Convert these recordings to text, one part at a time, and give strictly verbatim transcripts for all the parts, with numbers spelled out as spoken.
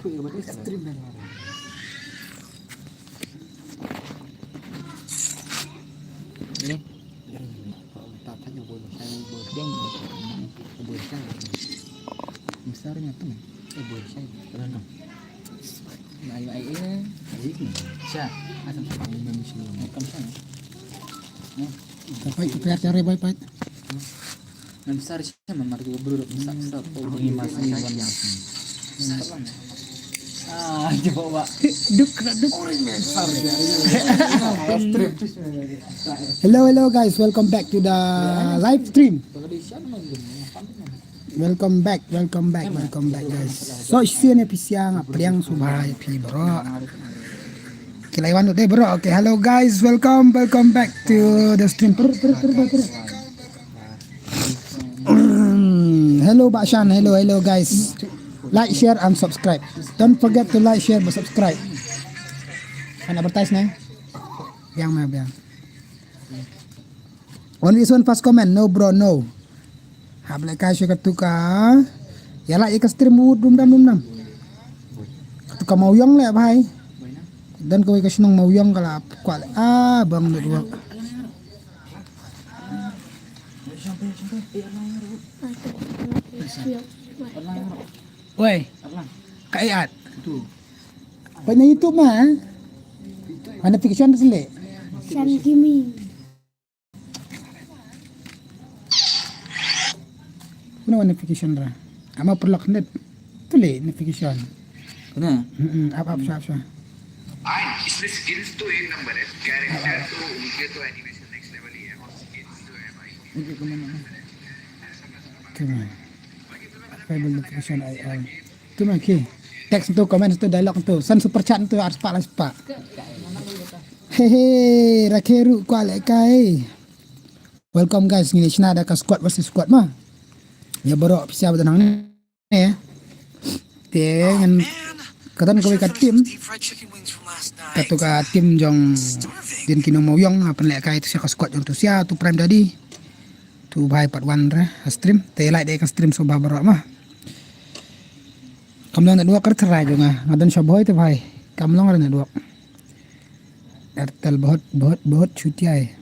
Pait, pait, pait, pait. Ngan besar siya memang tu bro, besar, besar. Oh, ini masih, ini masih. Ah, coba, Wak. Duk, duk. Hello, hello guys, welcome back to the live stream. Welcome back, welcome back, welcome back guys. So, shisien ïa phi sha nga pdiang sngewbha ïa phi baroh. Ki la wan deh baroh. Okay, hello guys, welcome, welcome back to the stream. Prr, prr, prr, prr, prr. Hello Bah Shan, hello, hello guys. Like, share and subscribe. Don't forget to like, share, and subscribe. Kan advertise ne? Biang ma biang. Only this one first comment, no bro, no. Hap leh kai sha katu ka. Ïa la ïa ka stream u dum dam dum dam. Katu ka Mawiong leh bhai. Dan kawei ka shnong Mawiong ka la kwah leh. Ah, bang network. Wei. Ka ai at. Peit na YouTube ma. Mana notification sele. Shan Gaming. Kuna notification ra. Ama perlak net. Tule notification. Kuna? Hmm, ap ap sha sha. इसमें स्किल्स तो एक नंबर है, कैरेक्टर तो उनके तो एनिमेशन नेक्स्ट लेवल ही है, और स्किल्स जो है भाई। Tuma. Apa yang notification ai ai. Tuma ki. Text tu, comment tu, dialogue tu. San super chat tu, ar spah la spah. Hehe, rakhe ruh kwah leh kai. Welcome guys, ngin shna da ka squad versus squad ma. Ïa baroh pisa ba dang ne. Te ngan ka don kawei ka team. Katu ka team jong Din Kino Mawiong, ah, pynleh kai tu sha ka squad jong tu sha tu Prime Daddy. Tu bhai part one re, ah, stream. Te like dei ka stream sngewbha baroh ma. Kam long network re tharai jong nga. Nga don sha Bhoi te bhai. Kam long re network. Airtel bahut, bahut, bahut chutia hai.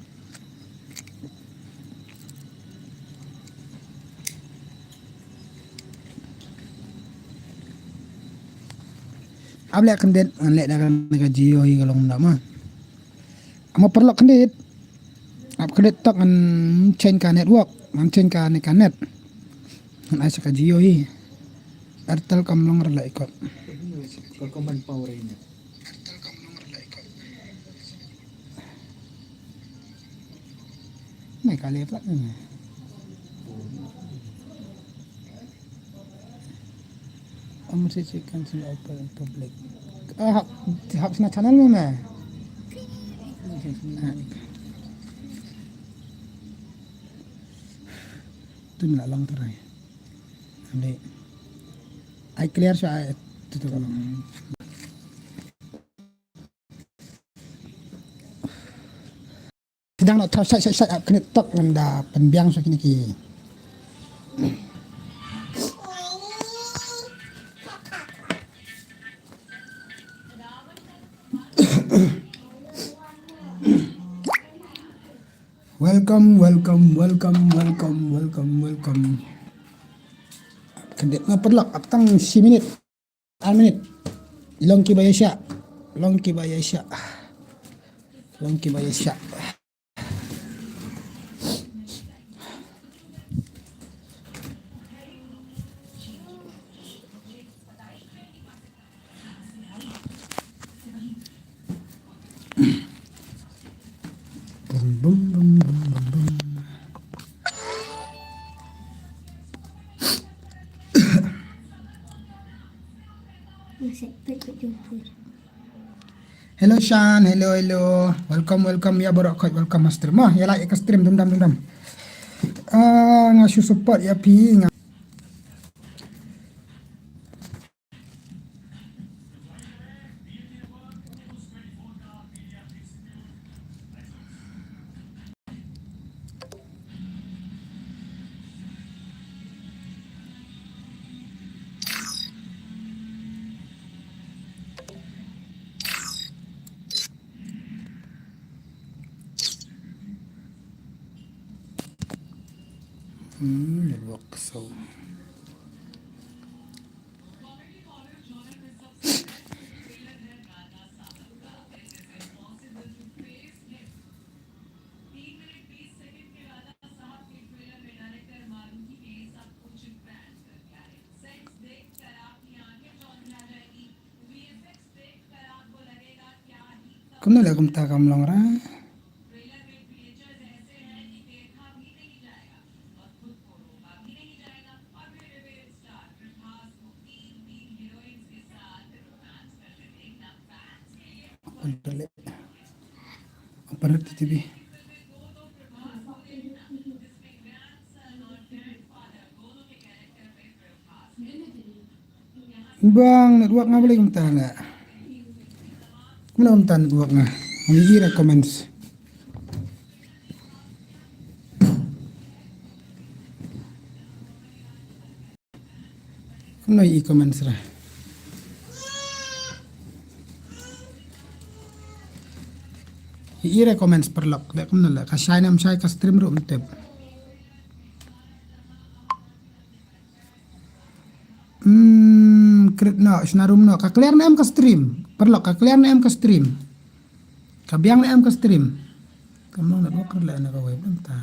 Ap leh khyndiat, ngan leh da kane ka Jio hi ka long da ma. Ama paralok khyndiat. Ap khyndiat tok ngan change ka network, ngan change kane ka net. Ngan ai sha ka Jio hi. Airtel kam long re la ikot. Nai ka leh plat nai. Amri chicken sing open public. Ah, hap, hap shna channel mo me. Tu me la long tu rai. Ande. Ai clear sha ai tu tu ka long. Sdang noh thaw shait shait shait ap kane tok ngan da pynbiang sha kine ki. Welcome, welcome, welcome, welcome, welcome, welcome. Ap kane nga paralok ap tang shi minit. Ar minit. Long kiba ïaishah. Long kiba ïaishah. Long kiba ïaishah. Bum, bum, bum, bum, bum, bum. Hello Shan, hello, hello. Welcome, welcome, ïa baroh khoit, welcome ha stream. Ma, ïa like ïa ka stream, dum dam, dum dam. Ah, nga shu support ïa phi nga. Hmm, network so. Kumno leh kumta kam long ra. Open to leh. Open to T V. Bang network nga balei kumta na. Kumno kumta network nga. Ngi ira comments. Kumno i comments ra. I ira comments paralok. Da kumno la ka shai nam shai ka stream ruh mtep. Hmm, krit no, shna rum no. Ka clear na em ka stream. Paralok, ka clear na em ka stream. Ka biang na em ka stream. Ka mong na dua krit la na ka web ta.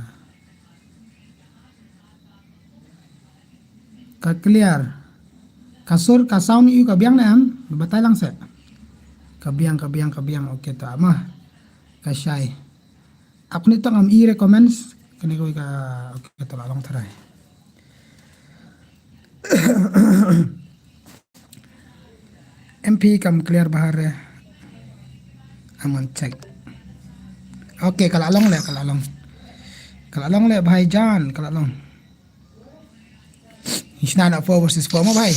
Ka clear. Ka sur, ka sound ïa u ka biang na em. Batai lang se. Ka biang, ka biang, ka biang. Okay ta ma. Ka shai. Ap ni tang am i recommends kane ko ka, okay, to la long tharai. M P kam clear bahar re. Aman check. Okay, ka la long le, ka la long. Ka la long le bhai jan, ka la long. Ngi shna na four versus four mo bhai.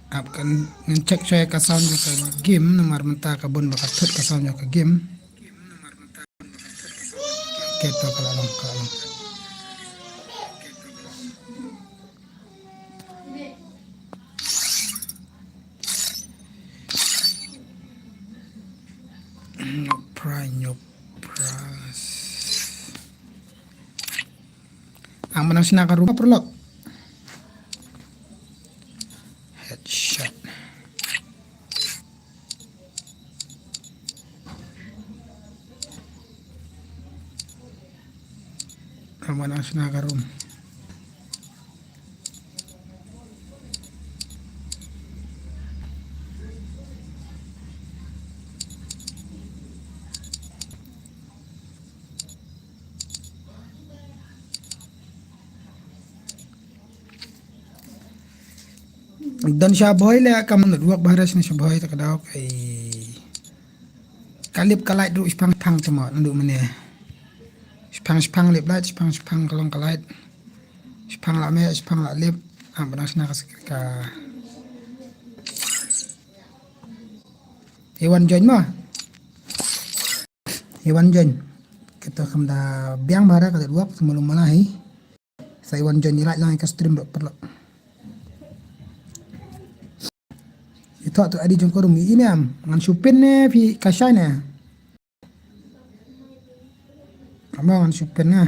Ap kan ngan check shuwa ka sound jong ka game namar mynta ka bun ba ka thut ka sound jong ka game. Keto ka la long, ka la long. Nyopra, nyopra. Ang menang sina ka rumah perlu. Headshot. Ang menang sina ka rumah. Don sha bhoi le kam network bahar sha bhoi ta ka dau kai. Ka lip ka light ruh shipang shipang tama nandu mane. Shipang shipang lip light, shipang shipang ka long ka light. Shipang la me, shipang la lip. Am ba dang shna ka skir ka. Iwan join ma. Iwan join. Kita kam da biang bahar ka network semulum malahi. Sa iwan join i light lang ka stream dok perlu. Ito tu adi jong korum ini am ngan supin ne phi kasai ne. Ama ngan supin ne.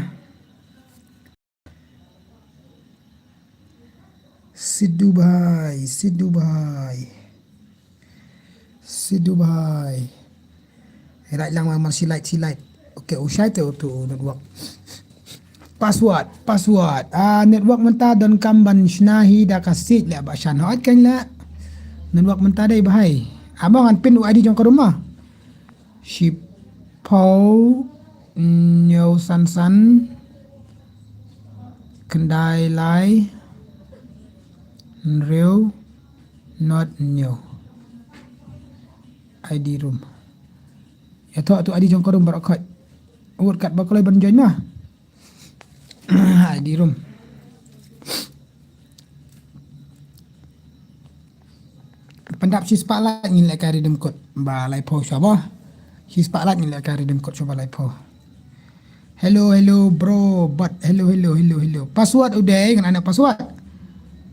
Sidhu bhai, Sidhu bhai. Sidhu bhai. Right lang ma, ma si light, si light. Okay, u shai te u tu network. Password, password. Ah, network mynta don kam ban shna hi da ka sit le ba shan hot kan la. Network mynta dei bhai. Among an pin u I D jong ka rumah. Shiphew hynñiew san san khyndai lai hynriew nod hynñiew. I D room. Ïa thoh tu I D jong ka room baroh khoit. Wut kat ba kloi ban join ma. I D room. Pyndap shi spotlight ngin leh ka redeem code ba laiphew shuwa ba. Shi spotlight ngin leh ka redeem code shuwa ba laiphew. Hello, hello, bro, but hello, hello, hello, hello. Password u dei, ngan ai password.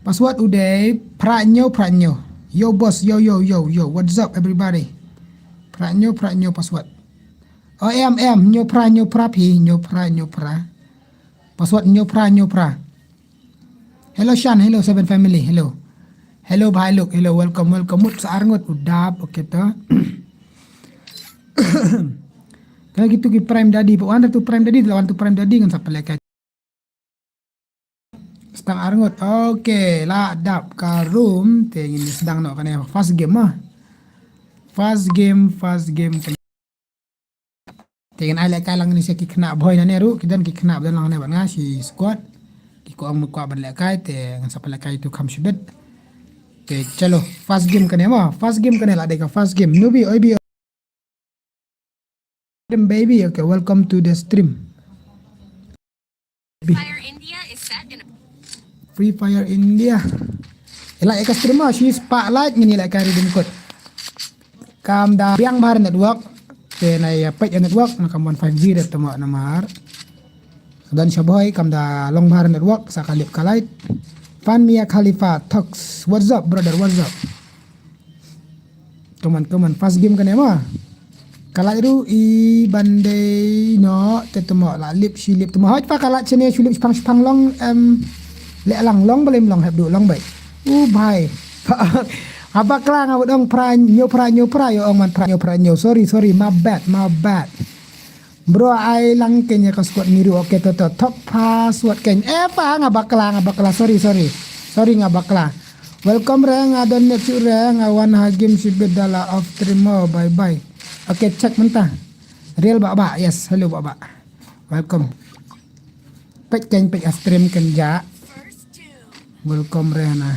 Password u dei, phra hynñiew, phra hynñiew. Yo, boss, yo, yo, yo, yo. What's up, everybody? Phra hynñiew, phra hynñiew password. O em, em, hynñiew phra, hynñiew phra phi, hynñiew phra, hynñiew phra. Password hynñiew phra hynñiew phra. Hello Shan, hello Seven Family, hello. Hello Bhai Luk, hello, welcome, welcome. Mut sa arngut u dap, okay to. Kane kitu ki Prime Daddy, pa wan tu Prime Daddy, la wan tu Prime Daddy ngan sa pynlehkai. Stang arngut, okay, la dap ka room, te ngin sdang noh kane first game ma. First game, first game. Te ngin ai lehkai lang ni sha ki khynnah Bhoi nane ruh, ki don ki khynnah ba don lang ne bad nga shi squad. Ki ko ong mut kwah ban lehkai, te ngan sa pynlehkai tu kham shibit. Te chalo, first game kane ma, first game kane la dei ka first game. Nubi, oi bi. Baby, okay, welcome to the stream. Free Fire India is set in a Free Fire India. Ila eka stream ma, shi spotlight ngin ila eka redeem code. Kam da biang bha network. Te na ya peit network na kam wan five G da tama namar. Dan Shaboy kam da long bha network sa kalip kalait. Fan Mia Khalifa talks. What's up, brother? What's up? Come on, come on. First game kane ma. Kalait ruh i ban dei no te tama la lip shi lip tama. Hoj pa kalait sene shu lip shipang shipang long em le lang long balim long hep du long bai. U bhai. Haba kla nga wadong phra hynñiew phra hynñiew phra yo ong man phra hynñiew phra hynñiew. Sorry, sorry. My bad, my bad. Bro, ai lang kane ka squad ngi ruh, okay to to. Thok password kane. Eh pa nga bakla, nga bakla. Sorry, sorry. Sorry nga bakla. Welcome re, nga don net shu re, nga wan ha game shibit da la off stream mo. Bye bye. Okay, check mynta. Real Baba, yes. Hello Baba. Welcome. Peit kane peit a stream kane ja. Welcome re na.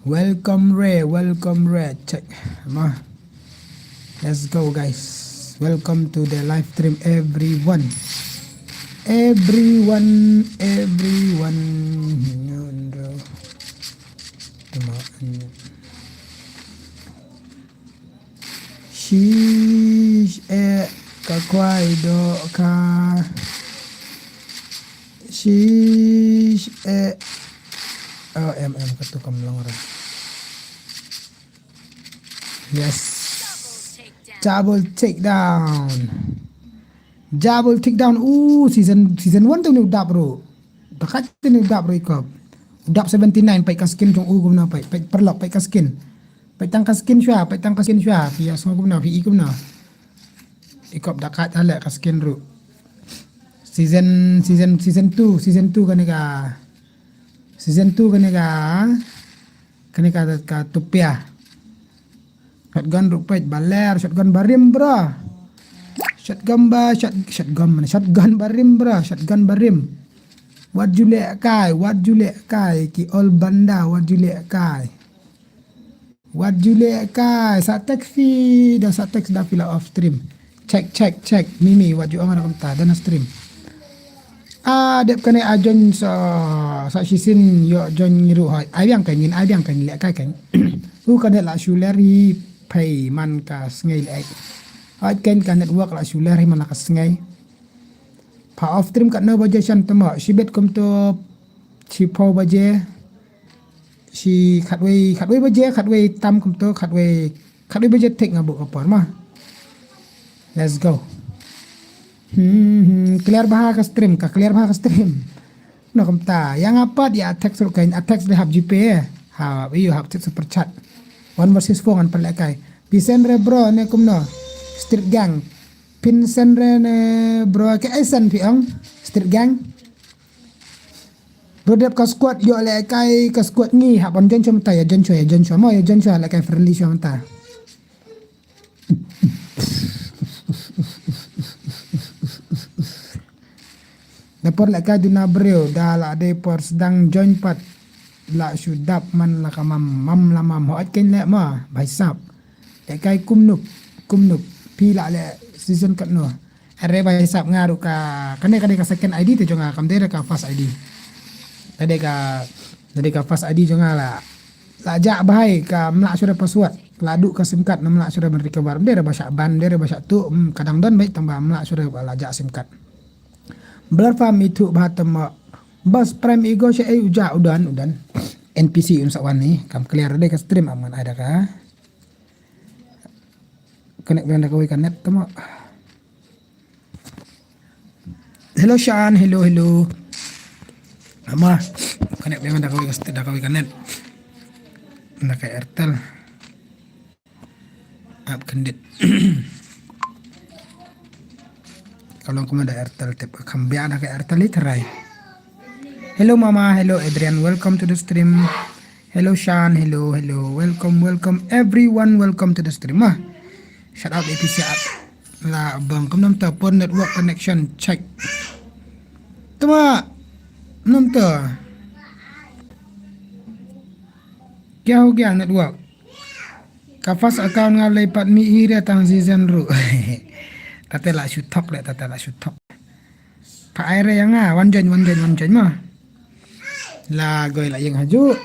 Welcome re, welcome re. Check. Ma. Let's go guys. Welcome to the live stream everyone. Everyone, everyone. Shish eh ka kwai do ka. Shish eh. Oh em em ka tu kam long re. Yes. Double takedown. Double takedown. Uh, season season one tu ni u dap bro. Takat tu ni u dap bro ikop. U dap seventy nine peit ka skin jong u kumno peit. Peit perlok peit ka skin. Peit tang ka skin shwa, peit tang ka skin shwa. Phi ya sngew kumno, phi i kumno. Ikop da kat ale ka skin ruh. Season season season two, season two kane ka. Season two kane ka. Kane ka ka tupia. Shotgun ruh peit baler, shotgun barim bro. Shotgun ba shot shotgun mana shotgun barim bro, shotgun barim. Wat ju leh kai, wat ju leh kai ki ol banda, wat ju leh kai. Wat ju leh kai, sa text phi, da sa text da phi la off stream. Check check check, Mimi wat ju ong ra kumta da na stream. Ah, dep kane a join sa sa shisien yo join ngi ruh hoi. Ai biang kan ngin ai biang kan leh kai kan. U kane la shu ler hi phai man ka sngai leh. Hoi kan ka network la shu ler hi man ka sngai. Pha off stream katno baje shan tama shibit kumto shiphew baje. Shi khatwei khatwei baje khatwei tam kumto khatwei khatwei baje thik nga buh ka por ma. Let's go. Hmm, hmm, clear bha ka stream ka clear bha ka stream. No kumta yang apat ya text ruh kan text dei hap G P eh. Ha, you hap text super chat. One versus four ngan pynleh kai. Pisen re bro ne kumno. Street gang. Pisen re ne bro ke esen pi ong. Street gang. Bro dep ka squad yo leh kai ka squad ngi ha ban jon chom ta ya jon chwa ya jon chwa mo ya jon chwa leh kai friendly chwa ta. Da por leh kai duna briew da la dei por sdang join pat la shu dap man la ka mam mam la mam ho at ken leh ma bai sap. Leh kai kumnuk kumnuk pi la leh season kat no. Are ba hisap nga ruh ka kane kane ka second I D te jong nga kam dei ka first I D. Kade ka kade ka first I D jong nga la la ja bhai ka mla sure password la du ka sim card na mla sure ban recover dei ba sha ban dei ba sha tu hmm, kadang don bai tang ba mla sure ba la ja sim card. Blur farm itu ba tem bas prime ego sha ei uja udan udan. N P C un sa wan ni kam clear dei ka stream am ngan ai da ka. Connect ban da ka wei ka net tama. Hello Shan, hello, hello. Ama, connect biang da kawei ka st-, da kawei ka net. Da ka Airtel. Ap khyndiat. Ka long kumno da Airtel tip. Kham biang da ka Airtel i tharai. Hello Mama, hello Adrian, welcome to the stream. Hello Shan, hello, hello, welcome, welcome everyone, welcome to the stream. Ma, shout out A P C app. La bang kumno mynta poor network connection, check. Tuma, mynta. Kya ho gya network? Ka first account nga lei pat mi area tang season ruh. Tate la shu thok de, tate la shu thok. Pha ai re ïa nga, wan join, wan join, wan join ma. La goi la ïeng haju.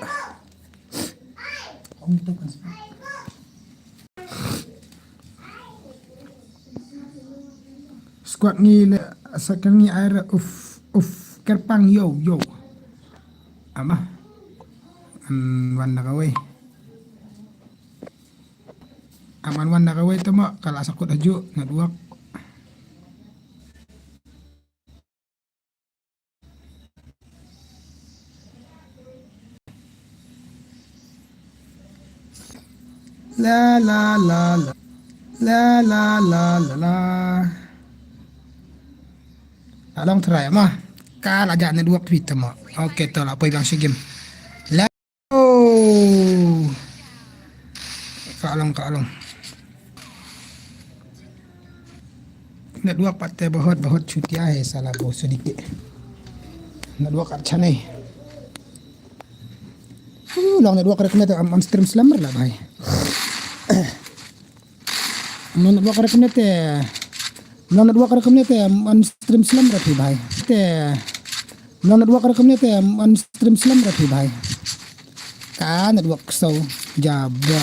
Squad ngi le, sa kan ngi ai re, uf, uf, Kerpang yo, yo. Ama. An wan na kawei. Aman wan na kawei tama, ka la sakut haju, network. La, la, la, la. La, la, la, la, la. Along try ma. Ka la jah network Twitter ma. Okay, to la poi bang shi game. La. Oh. Ka long, ka long. Network pat te bahut, bahut chutia hai sala bo sedikit. Network kat chane. Uh, long network rek ne te am, am stream slammer la bhai. Long network rek ne te. Long network rek ne te am, am stream slammer phi bhai. Te. Long network rek ne te am, am stream slammer phi bhai. Ka network so jaba.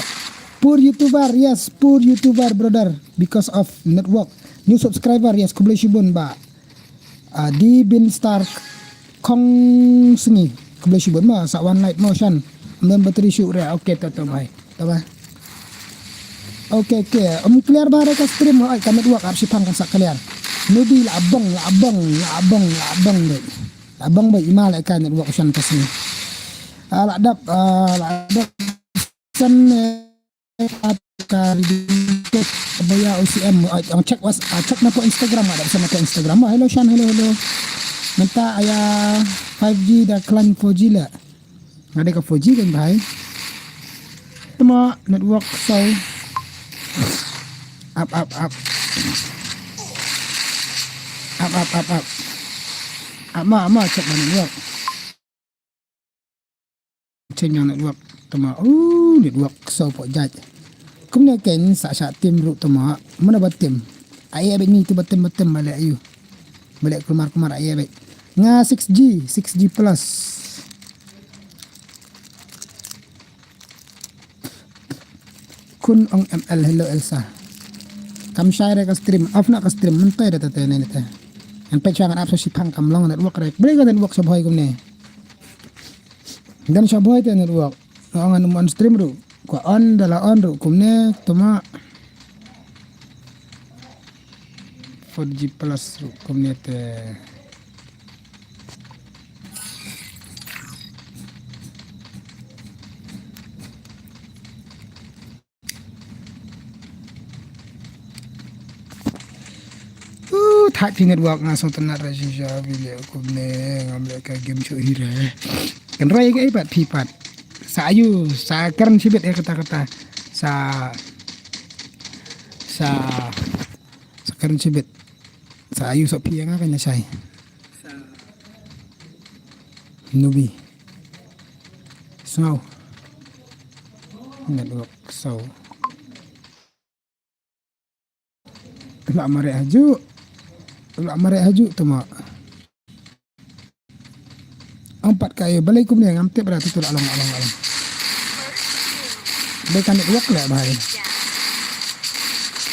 Poor YouTuber, yes, poor YouTuber brother because of network. New subscriber, yes, khublei shibun ba. Ah, di bin star kong sngi. Khublei shibun ma, sa one night motion. Mem battery shu re, okay, to, to, bhai. To, bhai. Okay, okay. Um, clear ba re ka stream, oi, ka network ap shipang kan sa clear. Nudi la abang, la abang, la abang, la abang, bhai. La abang, bhai, ima le ka network shan ka sngi. Ah, la dap, ah, la dap san, eh, ka baya O C M, ah, check was, ah, check na ko Instagram, ada sama ko Instagram. Oh, hello Shan, hello, hello. Mynta aya five G da klan four G la. Nga dei ka four G kan bhai. Tama network so. Up, up, up. Up, up, up, up. Up ma, ma check ma network. Check ma network. Tama, uh, network so pok jait. Kumne ken sa sa tim ruh tama. Mana ba tim. Ai abit ni tu ba tim ba tim balik ayu. Balik kumar kumar ai abit. Nga six G, six G plus. Kun ong M L, hello Elsa. Kam shai re ka stream, off na ka stream, mynta da tete ne te. An pek shang an ap sa shipang kam long network re. Beli ka network sa bhoi kumne. Dan sa bhoi te network. Ong an on stream ruh. Ko on da la on ruh kumne, tama. Four G plus ruh kumne te. Uh, thait phi network nga song tynat ra shisha, phi leh kumne, ngam leh ka game shuh hi re. Kan roi ka ipat phi pat. Sa ayu, sa kren shibit eh kata kata. Sa, sa, sa kren shibit. Sa ayu sa phi nga kan shai. Nubi. Sngaw. Network so. La mareh haju. La mareh haju tama. Empat kayu balai kumne ngam tip ra tu la long long long. Balai ka network le bhai.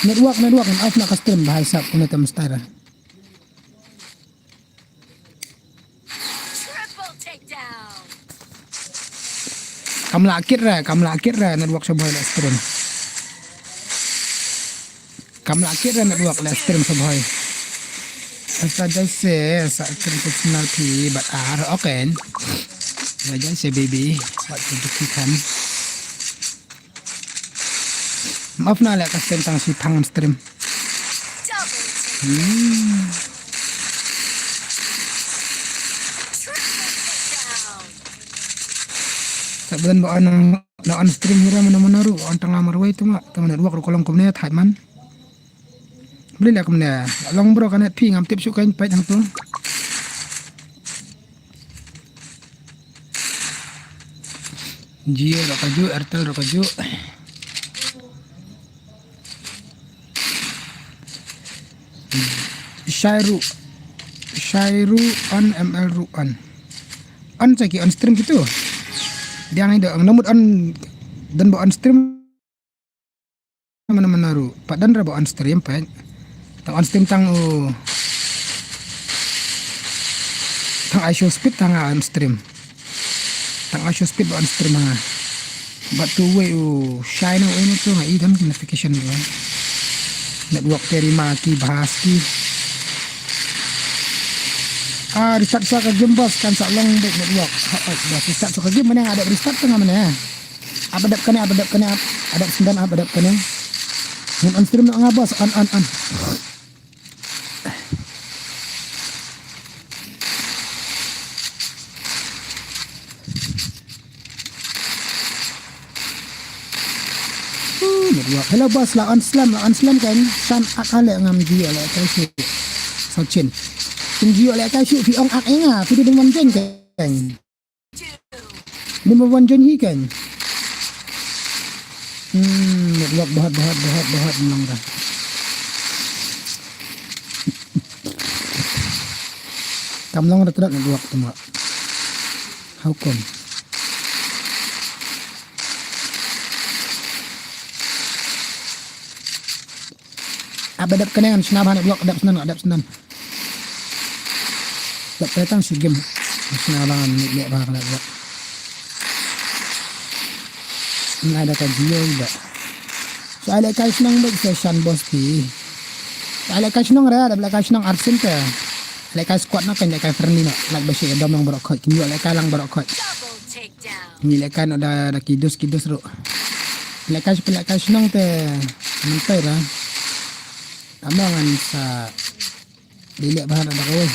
Network, network, off na ka stream bhai sab kumne tem style. Kam la kit re, kam la kit re network sa bhoi la stream. Kam la kit re network la stream sa bhoi. Sa jai se sa kren personal phi bad ar, okay. Sa jai se baby, bad tu tu ki kan. Maaf na le ka stream tang shi phang stream. Hmm. Sa bulan ba on na on stream hira mana mana ru on tang lamar wai tu ma, tu mana ruak ru kolong kumne thai man. Beli lah kumne. Long bro ka net phi ngam tip shu kain pait hang tu. Jio ro ka ju, Airtel ro ka ju. Shairu. Shairu on M L ru on. On sa ki on stream gitu. Dia ngi do ang namut on dan ba on stream. Mana mana ru. Pat dan ra ba on stream pat. Tang on stream tang u. Tang ISO speed tang on stream. Tang ISO speed ba on stream ha. Bad tu wei u shai na wei na tu nga i dam ki notification tu. Network te rima ki bahas ki. Ah, restart sa ka game boss kan sa long bad network. Ha, oh, boss restart sa ka game mana ada restart tengah mana. Ap adap kane, ap adap kane, ap adap sendan, ap adap kane. Ngan on stream na nga boss, on, on, on. Hmm, network. Hello boss, la on slam, la on slam kan. San ak ale ngam jio le kai shu. Sachin. Kin jio le kai shu, phi ong ak enga, phi di dengan jen kan. Ni ma wan jon hi kan. Hmm, network bahat, bahat, bahat, bahat, long dah. Kam long dah terat network tu ma. How come? Ap adap kane ngan shna bha network, adap snan, adap snan. Dap petang si game. Shna bha ngan leh bha network. Ngan ada ka Jio ba. So ai leh kai shnong ba session boss pi. So ai leh kai shnong ra, dap leh kai shnong arsin te. Leh kai squad no kan leh kai friendly no. Lak ba shi dom lang barok khoi. Kim yo leh kai lang barok khoi. Ni leh kai no da da kidus kidus ru. Leh kai leh kai shnong te mentai ra. Tama ngan sa dilek bahan ada kawai.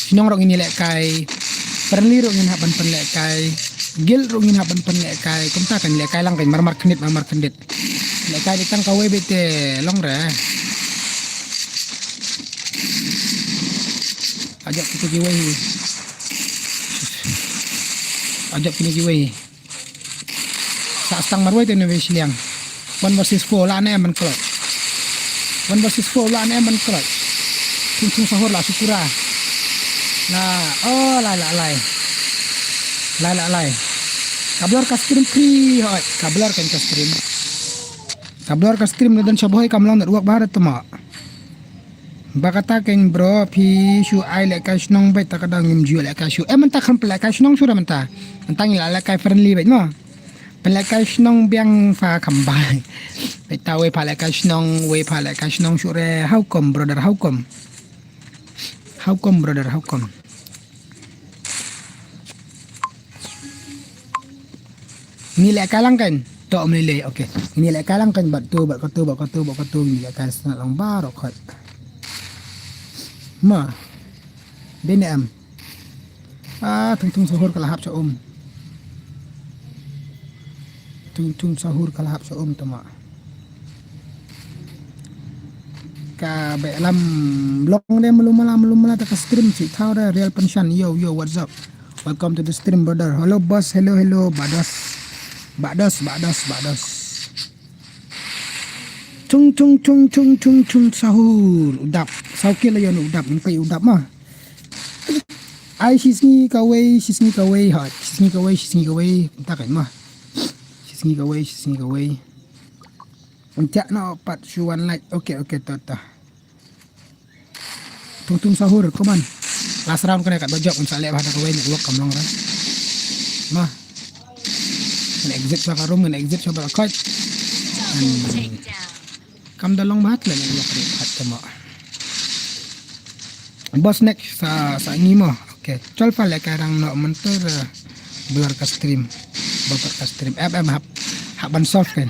Shnong rok ngin leh kai. Friendly rok ngin hap ban pen leh kai. Guild rok ngin hap ban pen leh kai. Kumta kan leh kai lang kan marmar khendit marmar khendit. Leh kai di tang kawai bete long re. Ajak kita kiwai. Ajak kini kiwai. Sa stang marwai te ne wei shiliang. One versus four la ne man kloi. One versus four la ne man kloi. Tung tung sahur la sukura. La oh la la lai. La la lai. Kablor ka stream free hoi. Kablor kan ka stream. Kablor ka stream ne dan shabohoi kam long network barat tama. Ba kata keng bro phi shu ai leh kai shnong bait ta ka dang ngim ju leh kai shu. Eh mynta kham leh kai shnong shu ra mynta. Mynta ngi la leh kai friendly bait mo. Pen leh kai shnong biang fa kham bai. Bait ta wei pha leh kai shnong wei pha leh kai shnong shu re how come brother how come. How come brother how come. Ngi leh kai lang kan. To mlei lei okay. Ngi leh kai lang kan bat tu bat katu bat katu bat katu ngi leh kai snat lang barok khot. Ma. Dei ne em. Ah tung tung sahur ka la hap sha um. Tung tung sahur ka la hap sha um tama. Ka be lam long de melu mala melu mala ta ka stream si thaw de real penshan yo yo what's up. Welcome to the stream brother. Hello boss hello hello bados. Bados bados bados. Tung tung tung tung tung tung sahur udap. Saukil la yon udap ngi pei udap ma. Ai shisngi kawei shisngi kawei ha shisngi kawei shisngi kawei ta kan ma. Shisngi kawei shisngi kawei. Ntiak no pat shu wan lait. Okay okay ta ta. Tung tung sahur kuman. Last round kane kat bajok nsa leh bha da kawei network kam long ra. Ma. Ngan exit sha ka room ngan exit sha ba khot. Kam da long bha la network ri phat tama. Boss next sa sa ngi mo. Okay. Chol fa le ka rang no mentor blur ka stream. Blur ka stream. App app hap hap ban solve kan.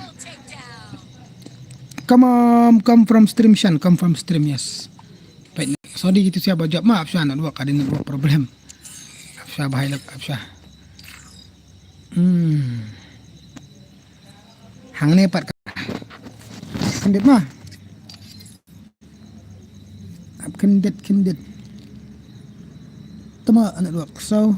Come on, come from stream shan, come from stream, yes. Sorry gitu siapa jawab maaf sha network, ada network problem. Ap sha bahai lak ap sha. Hmm. Hangne pat ka. Kendit mah. Ap kendit kendit. Tama network so.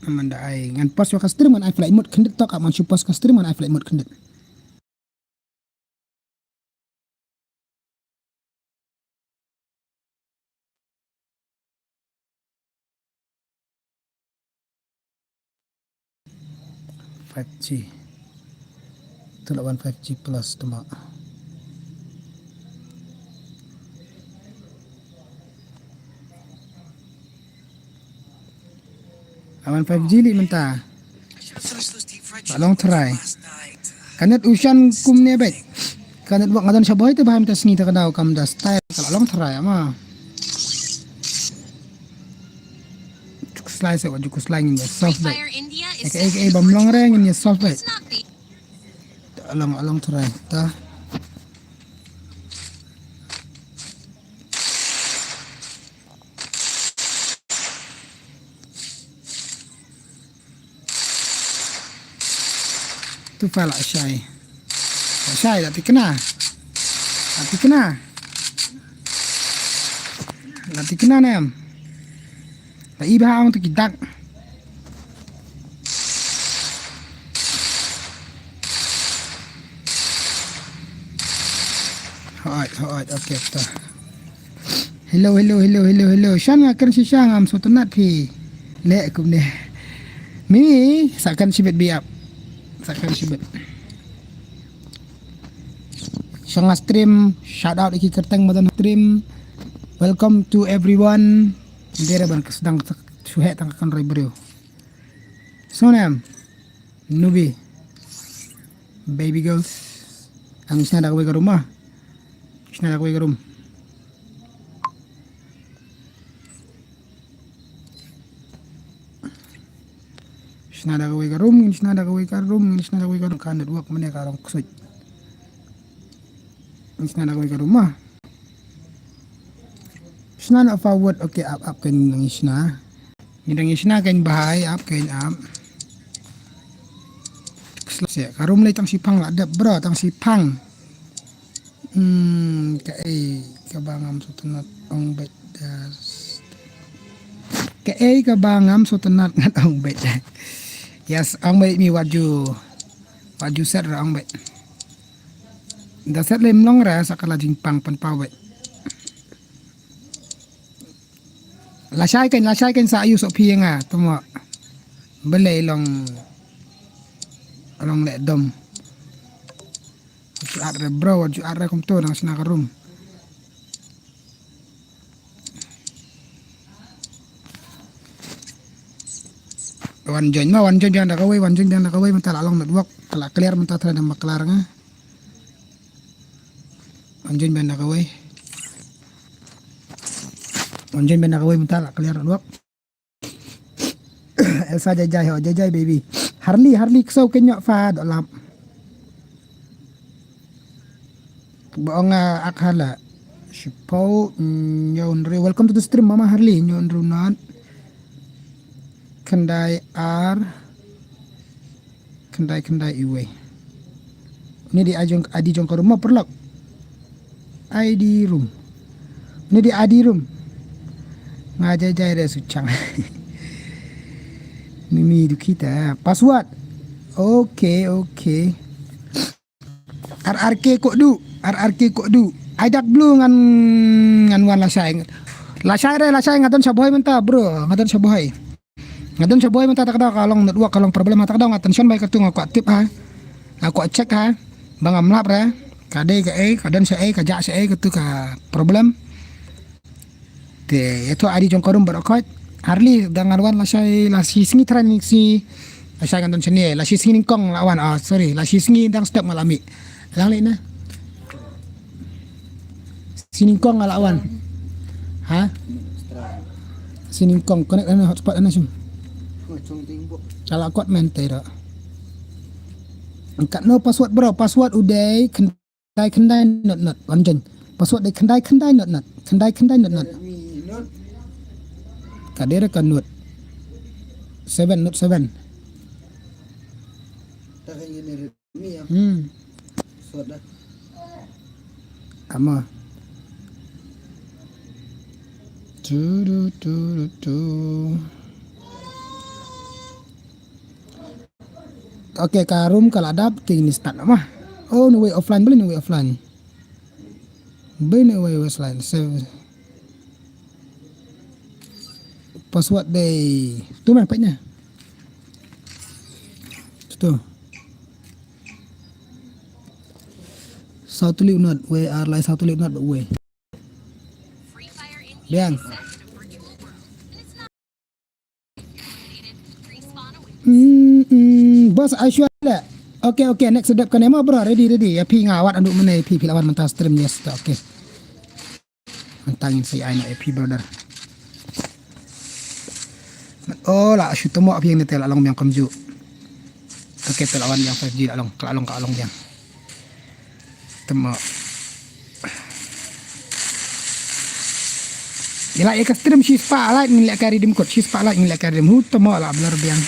Amanda ai ngan pause ka stream ngan ai flight mode kendit tok aman shu pause ka stream ngan ai flight mode kendit. Five G. Ito la wan five G plus tama. Awan five G li mynta. Ka long try. Ka net u shan kumne beit. Ka network nga don sha Bhoi te bha mynta sngi te ka daw kam da style ka long try ama. Slide se wa ju ku slide ngin solve beit. Eke eke bam long re ngin solve beit. Along along try ta. Tu fa la shai. La shai la tikna. La tikna. La tikna nem. La i ba ong tu kidak. Hoi hoi okay ta. Hello hello hello hello hello. Shan nga kren shisha ngam sngewtynnat phi. Le kumne. Mi sa kren shibit biap. Sa kren shibit. Shanga stream shout out iki kerteng madan stream. Welcome to everyone. Dere ban kesdang shuhe tang kan roi briew. So nem. Nubi. Baby girls. Ang isna da kawei ka room ah. Isna da kawei ka room. Isna da kawei ka room, isna da kawei ka room, isna da kawei ka room ka network mane ka rong ksoj. Isna da kawei ka room ah. Isna na forward okay up up kan isna. Ngi dang ïa shna kan bahai ap kan ap. Slap se ka room lei tang shipang la dep bro tang shipang. Hmm, ka ei ka ba ngam sngewtynnat ong beit das. Ka ei ka ba ngam sngewtynnat ngat ong beit. Yes, ong beit mi waju waju set ra ong beit. Da set lei mlong ra sa ka la jingpang pan paw beit. Lashai kan lashai kan sa ayu sok phi nga tama. Belai long long le dom. Ju at re bro ju at re kumto nang sna ka room. Wan join ma wan join biang da kawei wan join biang da kawei mynta la long network la clear mynta tra da ma clear nga. Wan join biang da kawei. Wan join biang da kawei mynta la clear network. Elsa jai jai ho jai jai baby. Harli harli kso kenyok fa do lap. Ba ong ak hala. Shipau nyon re welcome to the stream mama Harli nyon re not. Kendai ar. Khyndai khyndai iwei. Ni di ajong adi jong ka room ma paralok. Adi room. Ni di adi room. Nga jai jai re suchang. Mimi dukita password. Okay okay. R R K ko du, R R K ko du. Ai dak blue ngan ngan wan lashai. Lashai re lashai nga don sha Bhoi mynta bro, nga don sha Bhoi. Nga don sha Bhoi mynta ta ka daw ka long network ka long problem ta ka daw nga tension bai ka tu nga kwah tip ha. Nga kwah check ha. Ba ngam lap re. Ka dei ka ei ka don sha ei ka jah sha ei ka tu ka problem. Te ïa tu adi jong ka room baroh khoit. Harli da ngan wan lashai la shi sngi trai ni shi Ai sa ngan don shane, la shi sngi nyngkong la wan. Ah, sorry, la shi sngi dang step nga la mih. Lang leh na. Shi nyngkong nga la wan. Ha? Shi nyngkong connect na hotspot na shu. Ka la kot men te da. Katno password bro, password u dei khyndai khyndai not not. Wan jon. Password dei khyndai khyndai not not. Khyndai khyndai not not. Ka dei re ka not. Seven not seven. Hmm. Ama. Tu, tu, tu, tu, tu. Okay, ka room ka la dap, te ngin start noh ma. Oh, ni wei offline, beli ni wei offline. Beli ni wei offline. Save. Password dei. Tu man page na. Tu. Saw tylli u not, wei ar lai saw tylli u not wei. Biang. Hmm, hmm, boss Aishwarya. Okay, okay, next dep kane mo bro, ready, ready. Ïa phi nga wad haduh mynne, phi phi la wan mynta stream, yes, okay. Mynta ngin sa ai noh ïa phi brother. Oh, la shu tymok phi ne te la long biang kumjuh. Okay, te la wan biang five G la long, ka la long, ka la long biang. Tymok. Ïa la ïa ka stream shispah like ngin leh ka redeem code, shispah like ngin leh ka redeem. Hu tymok la blur biang.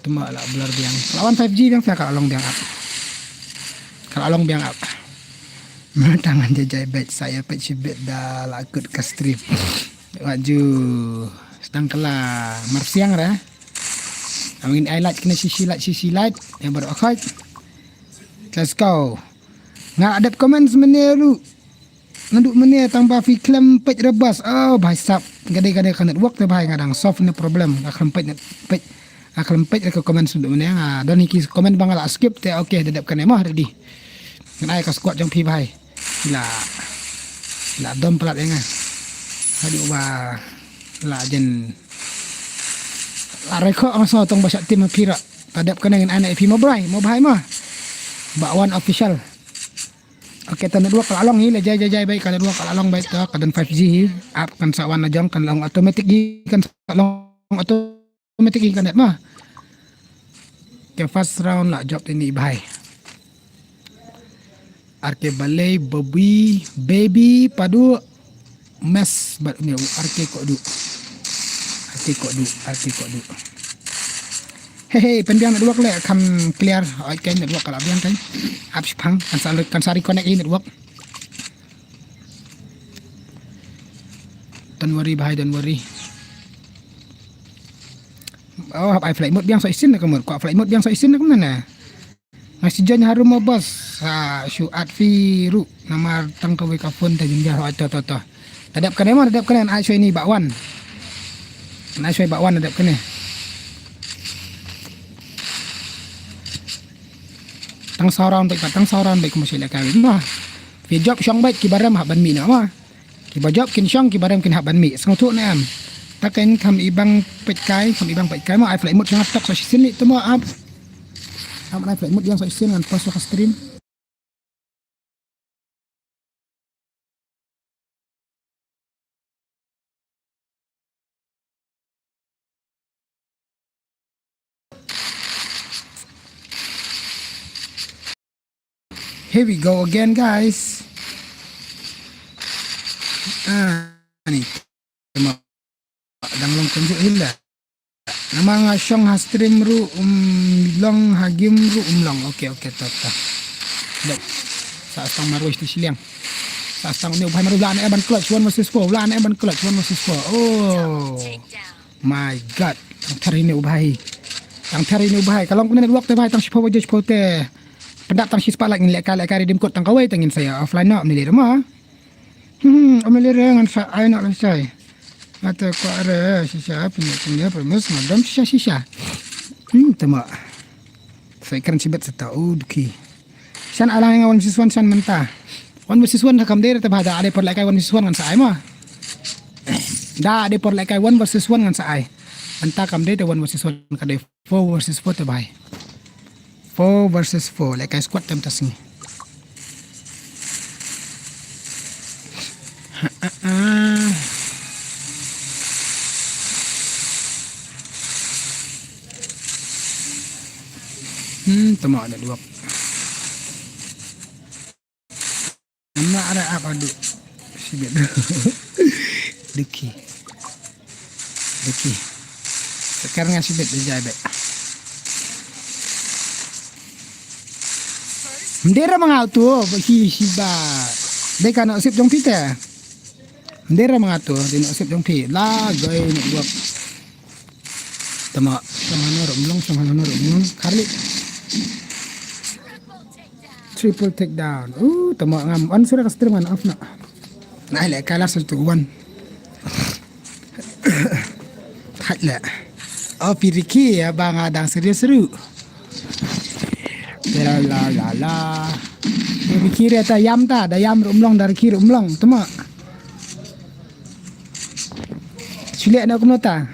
Tymok la blur biang. Ka la wan five G biang, ka la long biang app. Ka la long biang app. Mynta ngan jai jai beit, sa ïa peit shibit da la kut ka stream. Wat ju sdang ka la marsiang ra. Ngin ai like kine shi shi like, shi shi like. Ïa baroh khot. Let's go. Nga la dep comments mynne ruh. Naduh mynne tang ba phi khlem peit rebus. Oh, bhai sap. Ka dei, ka dei ka network te bhai, nga dang solve ne problem. Nga khlem peit net, peit. Nga khlem peit re ka comments naduh mynne. Nga don hi ki comment ba nga la skip te, okay, da dep kane mo, ready. Ngan ai ka squad jong phi bhai. La, la dom palat ïa nga. Haduh ba la jan, la rekho nga sngewthuh ba shah team ha phi ruh. Te dep kane ngin ai noh ïa phi mo bhai, mo bhai mo. Bah Wan Official. Okay, te network ka la long hi, la jai jai jai beit, ka network ka la long beit, te ka don five G hi. App kan sa wan la jong, kan long automatic hi, kan sa long auto automatic hi ka net ma. Te first round la jop te ni bhai. Ar ke balei baby, baby padu mes bad ne ar ke ko du. Ar ke ko du, ar ke ko du. Hey, hey, pynbiang network le kham clear. Oi, ka network ka la biang kan. Ap shipang, kan sa, kan sa reconnect i network. Don't worry bhai, don't worry. Oh, hap ai flight mode biang sa isin na kamur. Ko flight mode biang sa isin na kamur na. Nga shu join harum mo boss. Sa shu add phi ruh. Namar tang kawei ka phone te jynjar, oh, to, to, to. Te dep kane mo, te dep kane, ai shoi ni Bah Wan. Ai shoi Bah Wan, te dep kane. Tang saw round beit, tang saw round beit, kumba shu leh kawei mo. Phi jop shong beit, ki barem hap ban mih noh mo. Ki ba jop kin shong, ki barem kin hap ban mih. Sngewthuh ne em? Ta ken kham ibang peit kai, kham ibang peit kai mo, ai flight mode shong tok sa shisien ni tu mo ap. Am ai flight mode yang sa shisien ngan pause ka stream. Here we go again, guys. Ah, ni. Dang long kumjuh hi la. Namar nga shong ha stream ruh um long, ha game ruh um long. Okay, okay, ta, ta. Dep. Sa stang marwei tu shiliang. Sa stang ni u bhai marwei la ne ban clutch one versus four. La ne ban clutch one versus four. Oh. My God. Tang thar hi ne u bhai. Tang thar hi ne u bhai. Ka long kumne network te bhai, tang shiphew baje shiphew te. Pyndap tang shispah like ngin leh ka, leh ka redeem code tang kawei te ngin sa ïa offline noh, ni le ma. Hmm, ym lei re ngan sa ai noh lashai. Nga te kwah re shisha, pynïaid pynïaid promise nga dom shisha shisha. Hmm, te ma. Sa kren shibit sa ta u duki. Shan ai lang nga one versus one shan mynta. One versus one ha kam dei re te bha, da dei por lehkai one versus one ngan sa ai ma. Da dei por lehkai one versus one ngan sa ai. Mynta kam dei te one versus one ka dei Four versus four te bhai. Four versus four, lehkai squad te mynta sngi. Hmm, tama network. Namar ada apa du. Sibit. Duki. Duki. Sekarang sibit dijai be. Mdera mangatu, hi hi ba. Deka no sip jong pita. Mdera mangatu, di no sip jong pi. La goi network. Tama, sama no rum long, sama no rum long. Karli. Triple takedown. Uh, tama ngam on sura ka stream ngan off na. Nah, le kalas tu wan. Thait le. Oh, piriki ya bang adang serius seru. La la la la. Piriki re ta yam ta, da yam rum long, da riki rum long. Tama. Chile na kumno ta.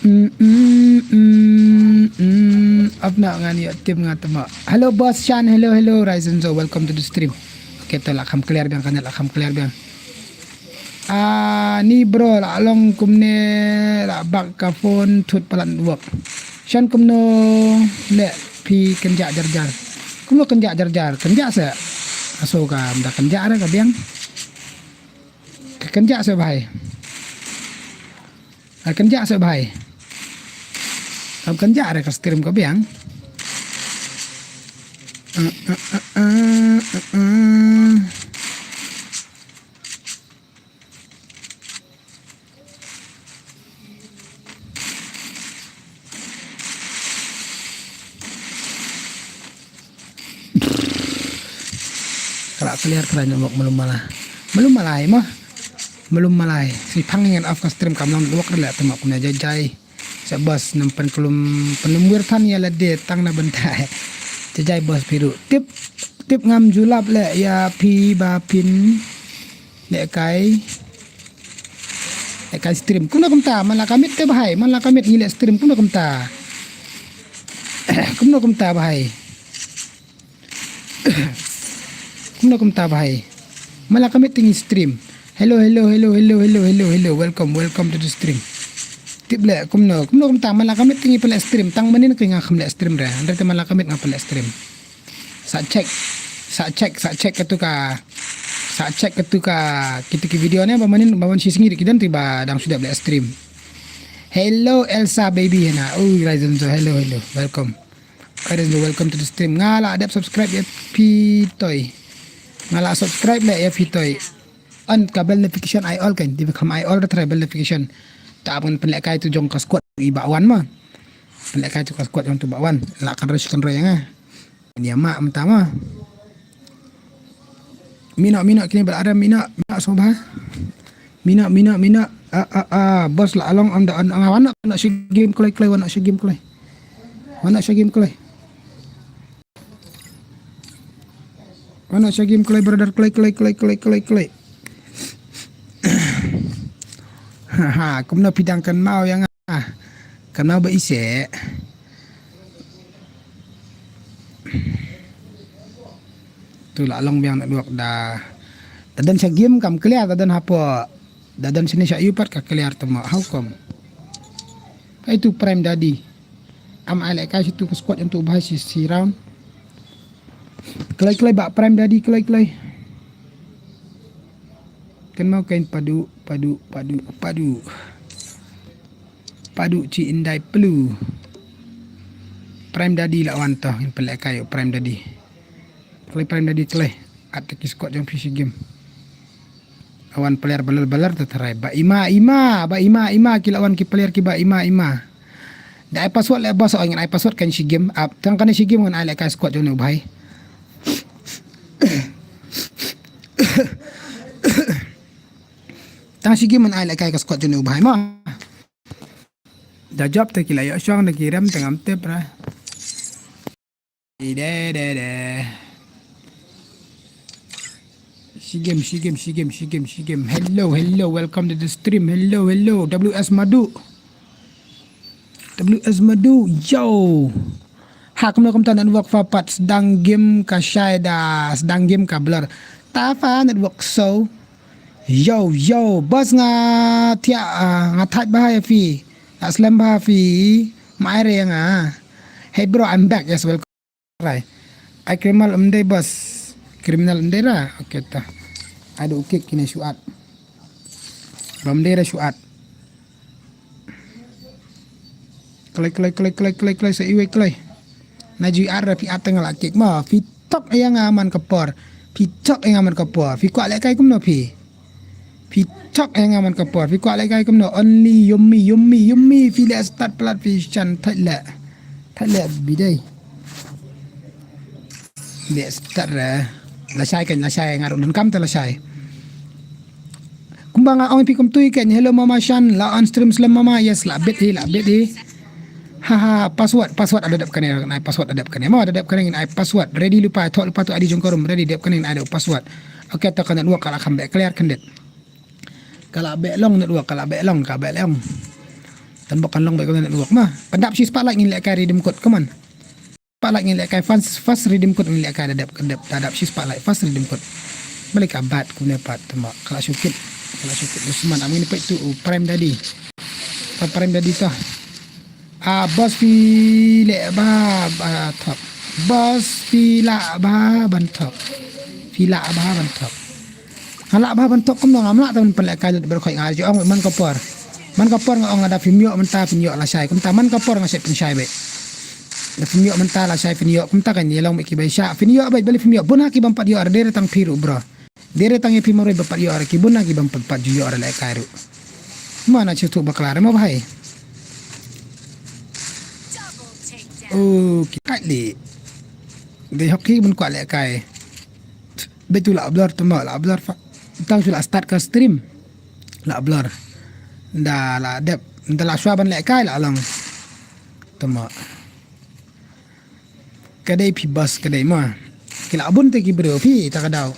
Mm, mm, mm, mm. Apna ngan ïa tim nga tama. Hello boss Chan, hello hello Ryzen Zo, welcome to the stream. Okay, to la kham clear biang, kan la kham clear biang. Ah, ni bro, la long kumne la bak ka phone thut palat network. Shan kumno le phi kynjah jar jar. Kumno kynjah jar jar, kynjah se. Aso ka mda kynjah re ka biang. Ka kynjah se bhai. Ka kynjah se bhai. Ka kynjah re ka stream ka biang. Uh, uh, uh, uh, uh, uh. Kala clear kala nyamuk malum mala. Malum malai mah. Malum malai. Si phang ngan off ka stream kam long network rila tama kumne jai jai. Sa boss nam pen kulum penum wir than ïa lade tang na bentai. Jai jai boss piru. Tip tip ngam julap le ïa phi ba phin. Lehkai. Lehkai stream. Kumno kumta, man la commit te bhai, man la commit ngi leh stream, kumno kumta. Kumno kumta bhai. Kumno kumta bhai. Man la commit te ngi stream. Hello, hello, hello, hello, hello, hello, hello. Welcome, welcome to the stream. Tip leh, kumno, kumno kumta, man la commit te ngi pynleh stream. Tang manin ki nga kham leh stream re. Hynrei te man la commit nga pynleh stream. Sa check. Sa check, sa check katu ka. Sa check katu ka. Kita ki video ne ba manin ba man shi sngi ki dan ti ba dang sudah beli stream. Hello Elsa baby hena. Oh Ryzen Zo, hello hello. Welcome. Ryzen Zo, welcome to the stream. Nga la dep subscribe ya Pitoy. Nga la subscribe le ya Pitoy. An ka bell notification ai all kan. Di kam ai all the bell notification. Ta ban pynlehkai tu jong ka squad i ba wan ma. Pynlehkai tu ka squad jong tu ba wan. La kan roi kan roi nga. Ni ama mynta ma. Mina mina kini ba ada mina mina sobha. Mina mina mina. Ah ah ah boss la along am da an nga wana na shi game kloi kloi wana shi game kloi. Wana shi game kloi. Wana shi game kloi brother kloi kloi kloi kloi kloi kloi. Ha ha kumno pidang kan mau yang ah. Kan mau ba ise. Tu la long biang na duak da. Da dan sha game kam clear da dan hapo. Da dan sini sha iu pat ka clear tama. How come? Kai tu prime daddy. Am ai lehkai shi tu ka squad untuk bahas shi, shi round. Kloi kloi ba prime daddy kloi kloi. Kan mau kain padu padu padu padu. Padu ci indai pelu. Prime daddy la wan to ngin pynlehkai prime daddy. Kloi prime daddy kloi. At ki squad jong P C game. Awan player balar balar ta tharai ba ima ima ba ima ima ki la wan ki player ki ba ima ima. Da ai password le boss, oh ngan ai password kan shi game ap tang kan shi game ngan ai lehkai squad jong u bhai. Tang shi game ngan ai lehkai ka squad jong u bhai ma. Da job te ki la ïoh shong da ki rem te ngam tip ra. Ide de de. Shigem, shigem, shigem, shigem, shigem. Hello, hello, welcome to the stream. Hello, hello, W S Madu. W S Madu, yo. Ha, kumno kumta network pha pat, sdang game ka shai da, sdang game ka blur. Ta pha network so. Yo, yo, boss, nga thiah, ah, nga thait bha ïa phi. Nga slem bha phi. Mai re nga. Hey bro, I'm back. Yes, welcome. Rai. Ai criminal em dei, boss. Criminal em dei ra. Okay ta. Ai da u kick kine shuat. Bam dei ra shuat. Kloi, kloi, kloi, kloi, kloi, kloi, sa iwei kloi. Na ju ar ra phi at nga la kick ma. Phi thok ïa nga man ka por. Phi thok ïa nga man ka por. Phi kwah lehkai kumno phi? Phi thok ïa nga man ka por. Phi kwah lehkai kumno? Only yummy, yummy, yummy. Phi leh start palat phi shan thait leh. Thait leh bidei. Leh start re. Lashai kan lashai nga ruh donkam te lashai. Kumba nga ong phi kumtui kan, hello mama Shan, la on stream slem mama, yes, la bit hi, la bit hi. Haha, password, password ada dep kane, nai password ada dep kane, mo ada dep kane, nai password, ready lypa, thok lypa tu adi jong ka room, ready dep kane, nai ada password. Okay, to ka network ka la kham beh clear khyndiat. Ka la beh long network, ka la beh long, ka beh long. Tan bok kan long beh ka network ma. Pyndap shi spotlight ngin lehkai redeem code, come on. Spotlight ngin lehkai fast, fast redeem code ngin lehkai da dep, da dep, da dep shi spotlight fast redeem code. Balei ka bat kumne pat tama. Ka la shu kit, ka la shu kit. Dusman am ngin peit tu u Prime Daddy. Pa Prime Daddy ta. Ah, boss phi leh bha ban thok. Boss phi lah bha ban thok. Phi lah bha ban thok. Nga lah bha ban thok kumno, ngam lah te ban pynlehkai lut baroh khoit, nga ju ong man ka por. Man ka por nga ong lada phim ïoh mynta phin ïoh lashai. Kumta man ka por nga shu pynshai beit. Da phim ïoh mynta lashai phin ïoh. Kumta kan ïa long beit kiba ïa shah. Phin ïoh beit, balei phim ïoh? Bun ha ki bym pat ïoh, dei re tang phi ruh bro. Dei re tang ïa phi marwei ba pat ïoh re, ki bun ha ki bym pat, pat ju ïoh re lehkai ruh. Mana shu tu bakla re mo bhai. Okay, kat li. Dei hok ki bun kwah lehkai. Beit tu la blur tama, la blur fa. Tang shu la start ka stream. La blur. Da la dep, da la shuwa ban lehkai la long. Tama. Ka dei phi boss ka dei ma. Ki la bun te ki briew phi ta ka daw.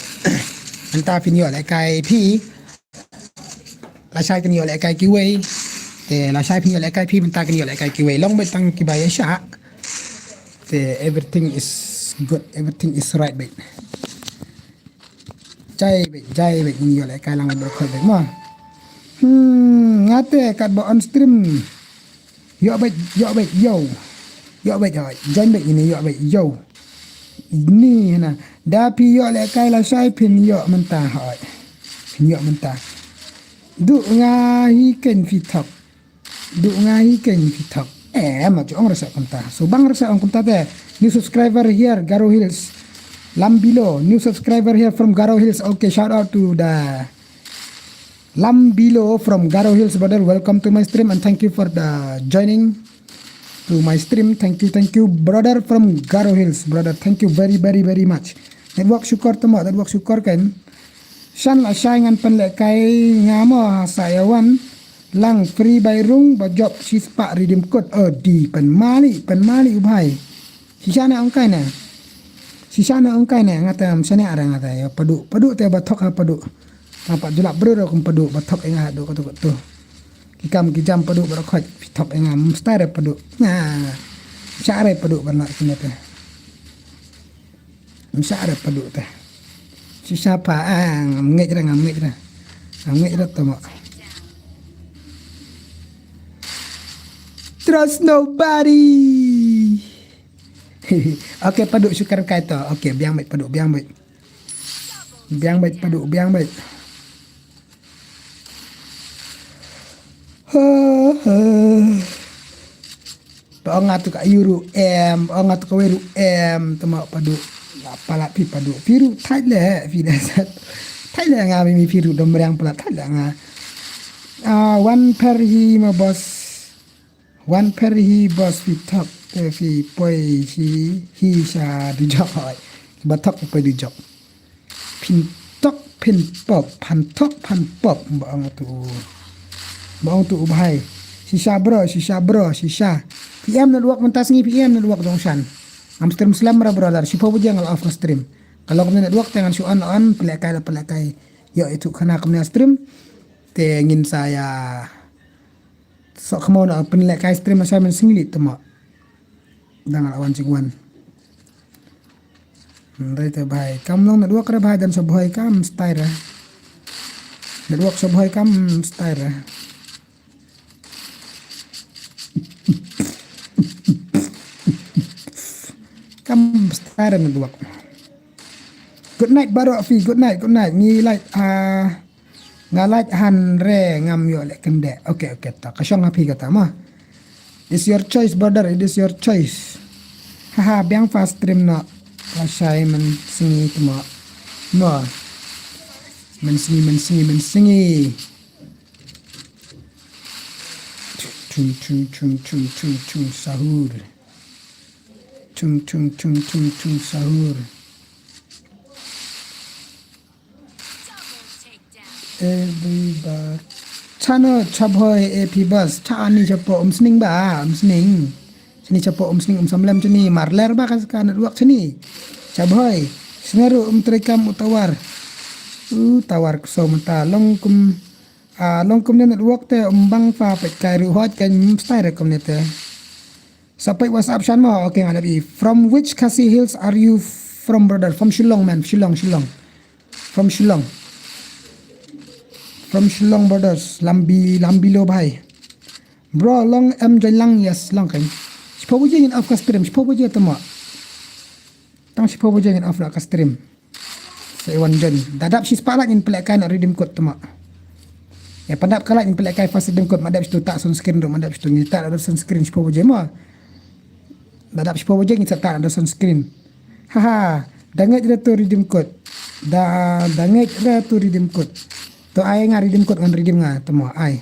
Mynta phin ïoh lehkai phi. Lashai kin ïoh lehkai kiwei. Te lashai phin ïoh lehkai phi, mynta kin ïoh lehkai kiwei. Long beit tang kiba ïa shah. Te everything is good, everything is right beit. Jai beit, jai beit, ngin ïoh lehkai lang beit baroh khoit beit mo. Hmm, nga te katba on stream. Ïoh beit, ïoh beit, ïoh. Ïoh beit, ïoh. Join beit ngin ïoh beit, ïoh. Ni na. Da phi ïoh lehkai lashai phin ïoh mynta hoi. Phin ïoh mynta. Du nga hi ken phi thok. Du nga hi ken phi thok. Eh, ma ju ong rasa kumta. So bang rasa ong kumta te. New subscriber here, Garo Hills. Lambilo, new subscriber here from Garo Hills. Okay, shout out to the Lambilo from Garo Hills, brother. Welcome to my stream and thank you for the joining to my stream. Thank you, thank you, brother from Garo Hills, brother. Thank you very, very, very much. Network shukor tama, network shukor kan. Shan lashai ngan pynlehkai nga mo ha sa ïa wan. Lang free bai rung ba jop shi spah redeem code. Oh, di pynmali, pynmali u bhai. Shisha na ong kai na. Shisha na ong kai na, nga te ym shaniah re nga te, ïa padu, padu te ba thok ha padu. Nga pat ju lap briew ruh kum padu, ba thok ïa nga ha du ka tu ka tu. Ki kam ki jam padu baroh khoit, phi thok ïa nga, ym style re padu. Nga, shisha re padu ban lah kine te. Ym shisha re padu te. Shisha pa, ah, ngam ngeit re, ngam ngeit re. Ngam ngeit re tama. Trust nobody. Okay, padu shukor kai to. Okay, biang beit padu, biang beit. Biang beit padu, biang beit. Ha, ha. Ba ong nga tu ka ïu ruh em, ba ong nga tu kawei ruh em, tama padu. La palat phi padu. Phi ruh thait leh, phi da sat. Thait leh nga mimi phi ruh dom riang palat thait leh nga. Ah, wan pher hi ma boss. Wan pher hi boss phi thok, te phi poi hi, hi sha dujok hoi. Ba thok poi dujok. Phin thok phin pop, phan thok phan pop, ba ong tu. Ba ong tu u bhai. Shisha bro, shisha bro, shisha. Phi em network mynta sngi, phi em network jong shan. Ngam stream slem re brother, shiphew baje nga la off ka stream. Ka long kumne network te ngan shu on on, pynlehkai la pynlehkai. Ïoh ïathuh khana kumne stream. Te ngin sa ïa soh khmaw na pynlehkai stream lashai mynsngi te mo. Dang la wan jingwan. Hynrei te bhai, kam long network re bhai, dang sha bhoi kam style re. Network sha bhoi kam style re. Kam style re network. Good night baroh phi, good night, good night. Ngi like, ah, nga like hynrei ngam ïoh leh kyndit. Okay, okay, ta ka shong ha phi kata mo. It's your choice, brother, it is your choice. Haha, biang fa stream noh. Lashai mynsngi te mo. Mo. Mynsngi, mynsngi, mynsngi. Chung, chung, chung, chung, chung, chung, sahur. Chung, chung, chung, chung, chung, sahur. Everybody. Chano, chabhoi, A P bus. Cha ani chapo, um sning ba, um sning. Chini chapo, um sning, um samlem chini. Marler ba ka, ka network chini. Chabhoi. Sneru, um trei kam u tawar. U tawar kso mata. Long kum, ah, long kumne network te, um bang fa peit kai ru hot kan style re kumne te. Sa peit WhatsApp shan mo, okay, nga dap i. From which Khasi Hills are you from, brother? From Shillong, man. Shillong, Shillong. From Shillong. From Shillong, brothers. Lambi, lambi lo bhai. Bro, long em join lang, yes, long kan. Shiphew baje ngin off ka stream, shiphew baje te mo. Tang shiphew baje ngin off la ka stream. Sa wan join. Da dap shispah lak ngin pynlehkai na redeem code te mo. Ïa pyndap ka lak ngin pynlehkai first redeem code, ma dap shitu ta sunscreen ruh, ma dap shitu ngin ta da sunscreen shiphew baje mo. Da dap shiphew baje ngin sa ta da sunscreen. Haha, da ngeit re tu redeem code. Da, da ngeit re tu redeem code. To ai nga redeem code ngan redeem nga te mo ai.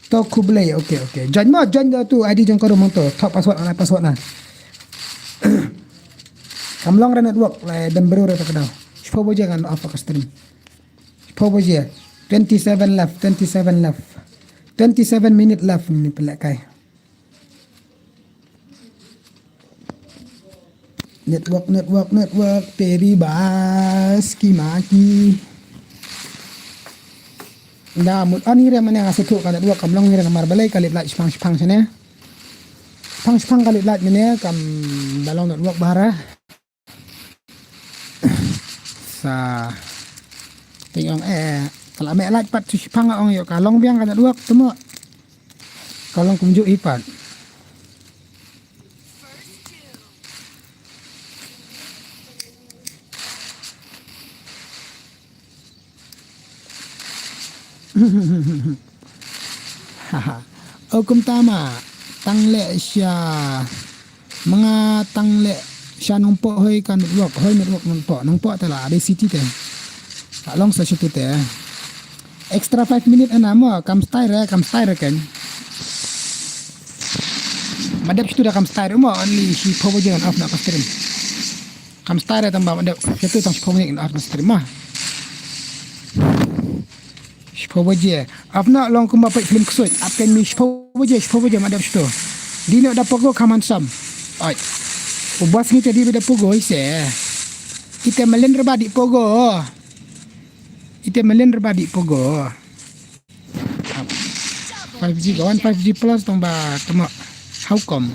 To khublei, okay, okay. Join mo, join da tu I D jong ka ruh mo to. Thok password na, password na. Kam long re network, la dem bru re ta ka dau. Shiphew baje ngan off ka stream. Shiphew baje. Twenty-seven left, twenty-seven left. Twenty-seven minute left ni pynlehkai. Network, network, network, teri bas ki maki. Da mut on hi re mane nga sa thuh ka network kam long hi re namar balei ka lip light shipang shipang shane. Shipang shipang ka lip light mane kam da long network bha re. Sa ting ong eh ka la meh light pat shu shipang ong ïoh ka long biang ka network te mo. Ka long kumjuh hi pat. O kumta ma tang leh sha ma nga tang leh sha Nongpoh hoi ka network, hoi network Nongpoh, Nongpoh te la dei city te. Ka long sa sha tu te. Extra five minute ana mo, kam style re, kam style re kan. Ma dep sha tu da kam style re mo, only shiphew baje ngan off na ka stream. Kam style re tang ba ma dep sha tu tang shiphew minute ngan off na stream mo. Shiphew baje. Ap na long kumba peit film ksuid. Ap kan mi shiphew baje, shiphew baje ma dep sha tu. Dino da pogo kaman sam. Oi. U bas ngi te di da pogo ise. Ite malen reba di pogo. Ite malen reba di pogo. Five G kawan, five G plus tong ba temo. How come?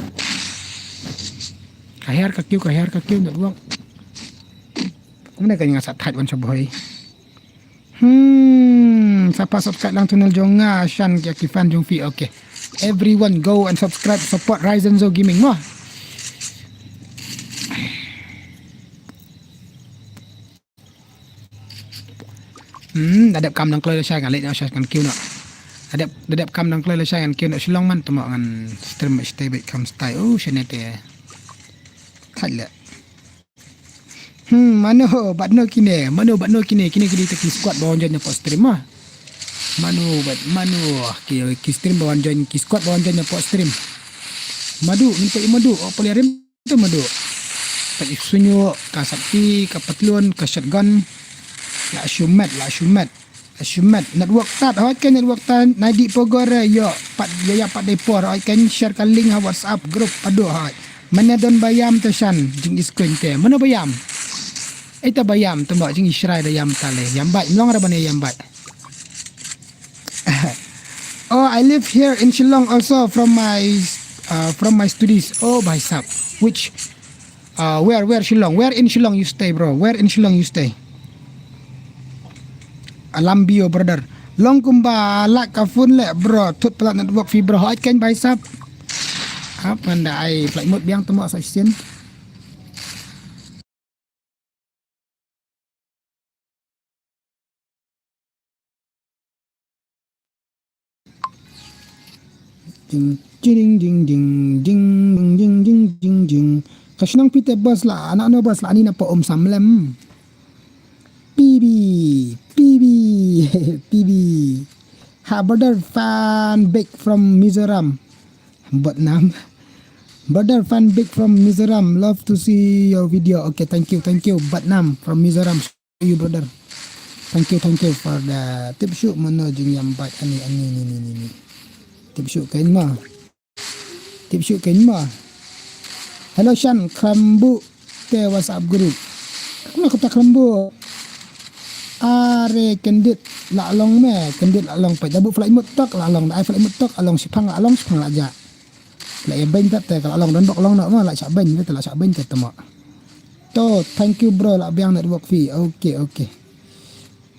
Ka hiar ka kiew, ka hiar ka kiew network. Kumne ka nga sa thait wan sa boy. Hmm, sapa subscribe lang channel jong nga, shan ki, ki fan jong phi, okay. Everyone go and subscribe, support Ryzen Zo Gaming mo. Hmm, da dep kam nang kloi lashai ngan leit noh sha ngan kiew noh. Da dep, da dep kam nang kloi lashai ngan kiew noh Shillong man temo ngan stream stay beit kam stay. Oh, shane te. Thait le. Hmm, mano bad no kine, mano bad no kine, kine kine te ki squad ba wan join na pok stream ma. Mano bad mano ki, ki stream ba wan join, ki squad ba wan join na pok stream. Madu, ni pa i madu, o paliarim tu madu. Pa i sunyo, ka sakti, ka patlon, ka shotgun. La shumet, la shumet. Shimet, network tat hoi ken, network tat nai di pogor yo pat ya ya pat dei por hoi ken, share ka link ha WhatsApp group pado hoi. Mane don bayam te shan jing is kuen te. Mano bayam? Ita ba ïam, tymba jingshrai da ïam tale. Ïam bait, mlong ra bane ïam bait. Oh, I live here in Shillong also from my uh, from my studies. Oh, bhai sab. Which uh, where where Shillong? Where in Shillong you stay, bro? Where in Shillong you stay? Alambio brother. Long kumba lak ka phone le bro. Thut plat network fi bro. Hoi ken bhai sab. Ap ngan da ai flight mode biang tymba sa sien. Jing jing jing jing jing jing jing jing jing. Ka shnong Peter bus la anak no bus la ani na pa um samlem. P B P B P B. Ha brother fan big from Mizoram. Batnam. Brother fan big from Mizoram. Love to see your video. Okay, thank you, thank you. Batnam from Mizoram. You brother. Thank you, thank you for the tip shoot mano jing yam bat ani ani ni ni ni ni. Tip shoot kain ma. Tip shoot kain ma. Hello Shan, klambu te WhatsApp group. Kena kata klambu. Are kendit la long me, kendit la long pa. Dabu flight mode tok la long, ai flight mode tok la long sipang la long sipang la ja. La ya ben tat te la long don bok long no ma la cha ben te la cha ben te tama. To, thank you bro la biang network fee. Okay, okay.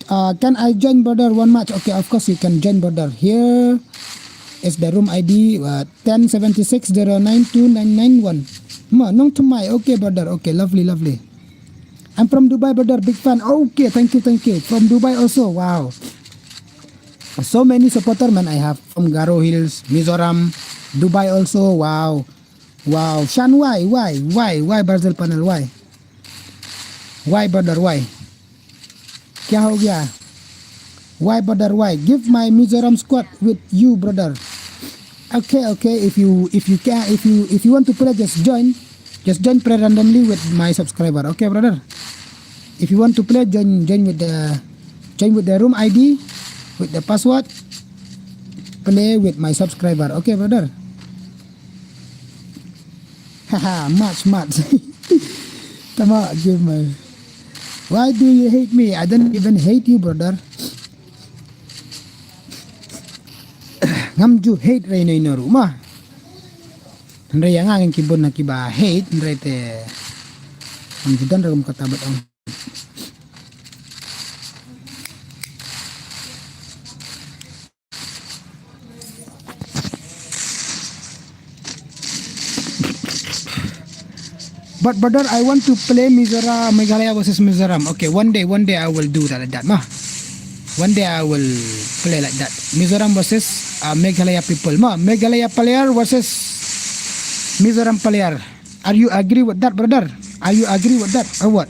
Uh, can I join brother one match? Okay, of course you can join brother. Here is the room I D uh, ten seventy six zero nine two nine nine one. Ma nong thamai. Okay brother. Okay, lovely, lovely. I'm from Dubai brother, big fan. Okay, thank you, thank you. From Dubai also. Wow. So many supporter man I have from Garo Hills, Mizoram, Dubai also. Wow. Wow. Shan, why, why, why, why Brazil panel? Why? Why brother? Why? Kya ho gaya? Why brother? Why? Give my Mizoram squad with you brother. Okay, okay. If you if you can if you if you want to play, just join. Just join play randomly with my subscriber. Okay brother. If you want to play, join join with the join with the room I D, with the password. Play with my subscriber. Okay brother. Haha, much much. Tama game. Why do you hate me? I don't even hate you brother. Ngam ju hate re no ino ru ma. Hynrei ïa nga ngin kibun na kiba hate hynrei te ngam ju don rukom kata bad ong. But brother, I want to play Mizoram, Meghalaya versus Mizoram. Okay, one day, one day I will do that like that, ma. One day I will play like that. Mizoram versus uh, Meghalaya people, ma. Meghalaya player versus Mizoram player. Are you agree with that, brother? Are you agree with that or what?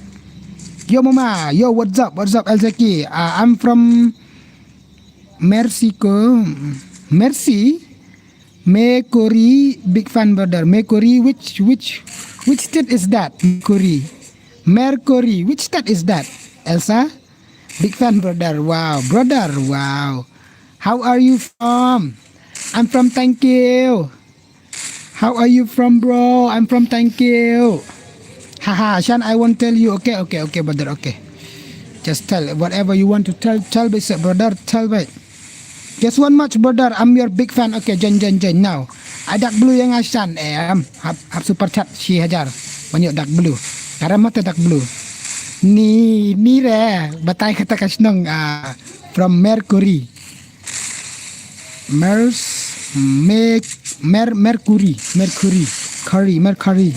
Yo, mama, yo, what's up? What's up, Elzaki? Uh, I'm from Mexico. Mercy. Mercury, big fan, brother. Mercury, which which which state is that? Mercury. Mercury, which state is that? Elsa? Big fan, brother. Wow, brother. Wow. How are you from? I'm from Thank you. How are you from, bro? I'm from Thank you. Haha, Shan, I won't tell you. Okay, okay, okay, brother. Okay. Just tell whatever you want to tell. Tell me, brother. Tell me. Just one match, brother. I'm your big fan. Okay, join, join, join now. Ai dak blue ïa nga Shan, em. Hap, hap super chat shi hajar. Ban ïoh dak blue. Karam mata dak blue. Ni, ni re. Batai kata ka shnong, ah, from Mercury. Mers, Mer, Mer, Mercury. Mercury. Curry, Mercury.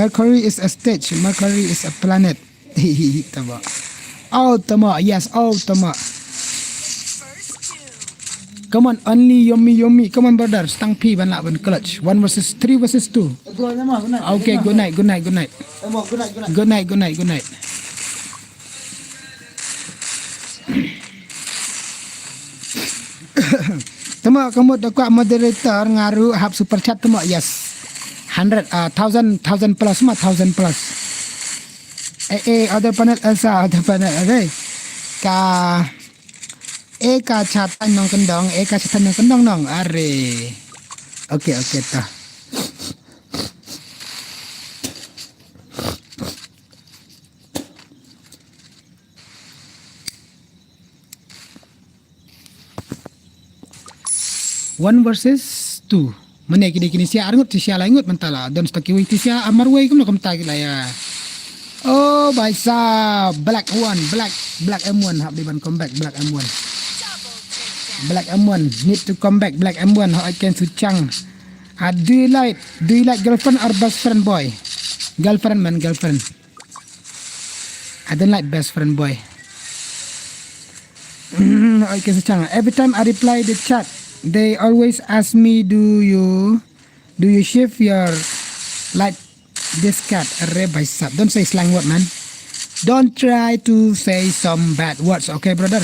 Mercury is a stage. Mercury is a planet. Tama. Oh, tama. Yes, oh, tama. Come on, only Yomi Yomi. Come on, brother. Stang phi ban lah ban clutch. One versus three versus two. Okay, good night, good night, good night. Good night, good night, good night. Tama ka mut da kwah moderator nga ruh hap super chat tama, yes. Hundred, ah, thousand, thousand plus ma, thousand plus. Eh, eh, other panel, Elsa, other panel, okay. Ka, eh, ka chatan nong kendong, eh, ka chatan nong kendong nong, are. Okay, okay, ta. One versus two. Mane ki dei kine, sha arngut, sha lai ngut mynta la. Don stok kiwei, sha marwei kumno kumta ki la ïa. Oh, bhai sahab, black one, black, black M one, hap dei ban come back, black M one. Black M one, need to come back, black M one, hooid keiñ Suchang. Ah, do you like, do you like girlfriend or best friend boy? Girlfriend, man, girlfriend. I don't like best friend boy. Mm, okay, Suchang. Every time I reply the chat, they always ask me, "Do you, do you shave your, like, this cut?" Arre, bhai sahab. Don't say slang word, man. Don't try to say some bad words, okay, brother?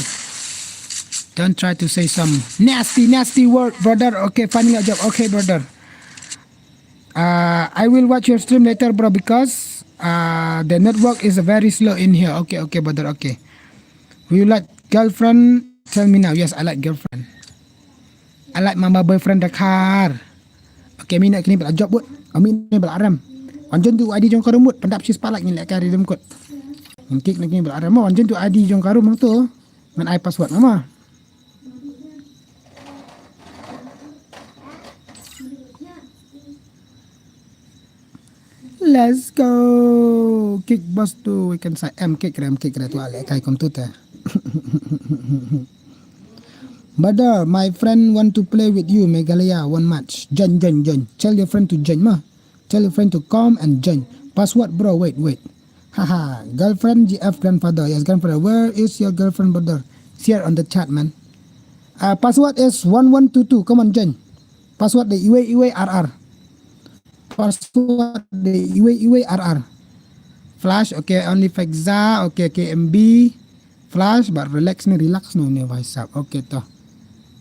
Don't try to say some nasty, nasty word, brother. Okay, finding a job. Okay, brother. Uh, I will watch your stream later, bro, because uh, the network is very slow in here. Okay, okay, brother, okay. Will you like girlfriend? Tell me now. Yes, I like girlfriend. I like mama boyfriend da khar. Okay, mi na kini bala job bud. Ami ni bala aram. Wan jon tu I D jong ka room bud. Pyndap shi spotlight ngin lehkai redeem code. Ngin klik na kini bala aram. Wan jon tu I D jong ka room tu. Ngan ai password mama. Let's go. Kick boss tu, we can say M kick rem kick re tu ale kai kom tu te. Brother, my friend want to play with you Meghalaya one match. Join, join, join. Tell your friend to join ma. Tell your friend to come and join. Password, bro. Wait, wait. Haha. Girlfriend, G F, grandfather. Yes, grandfather. Where is your girlfriend, brother? Share on the chat, man. Uh, password is one one two two. Come on, join. Password de iwei iwei R R. Password de iwei iwei R R. Flash, okay, only Fekza, okay, K M B. Flash, but relax ni, relax no ni, bhai sahab. Okay, to.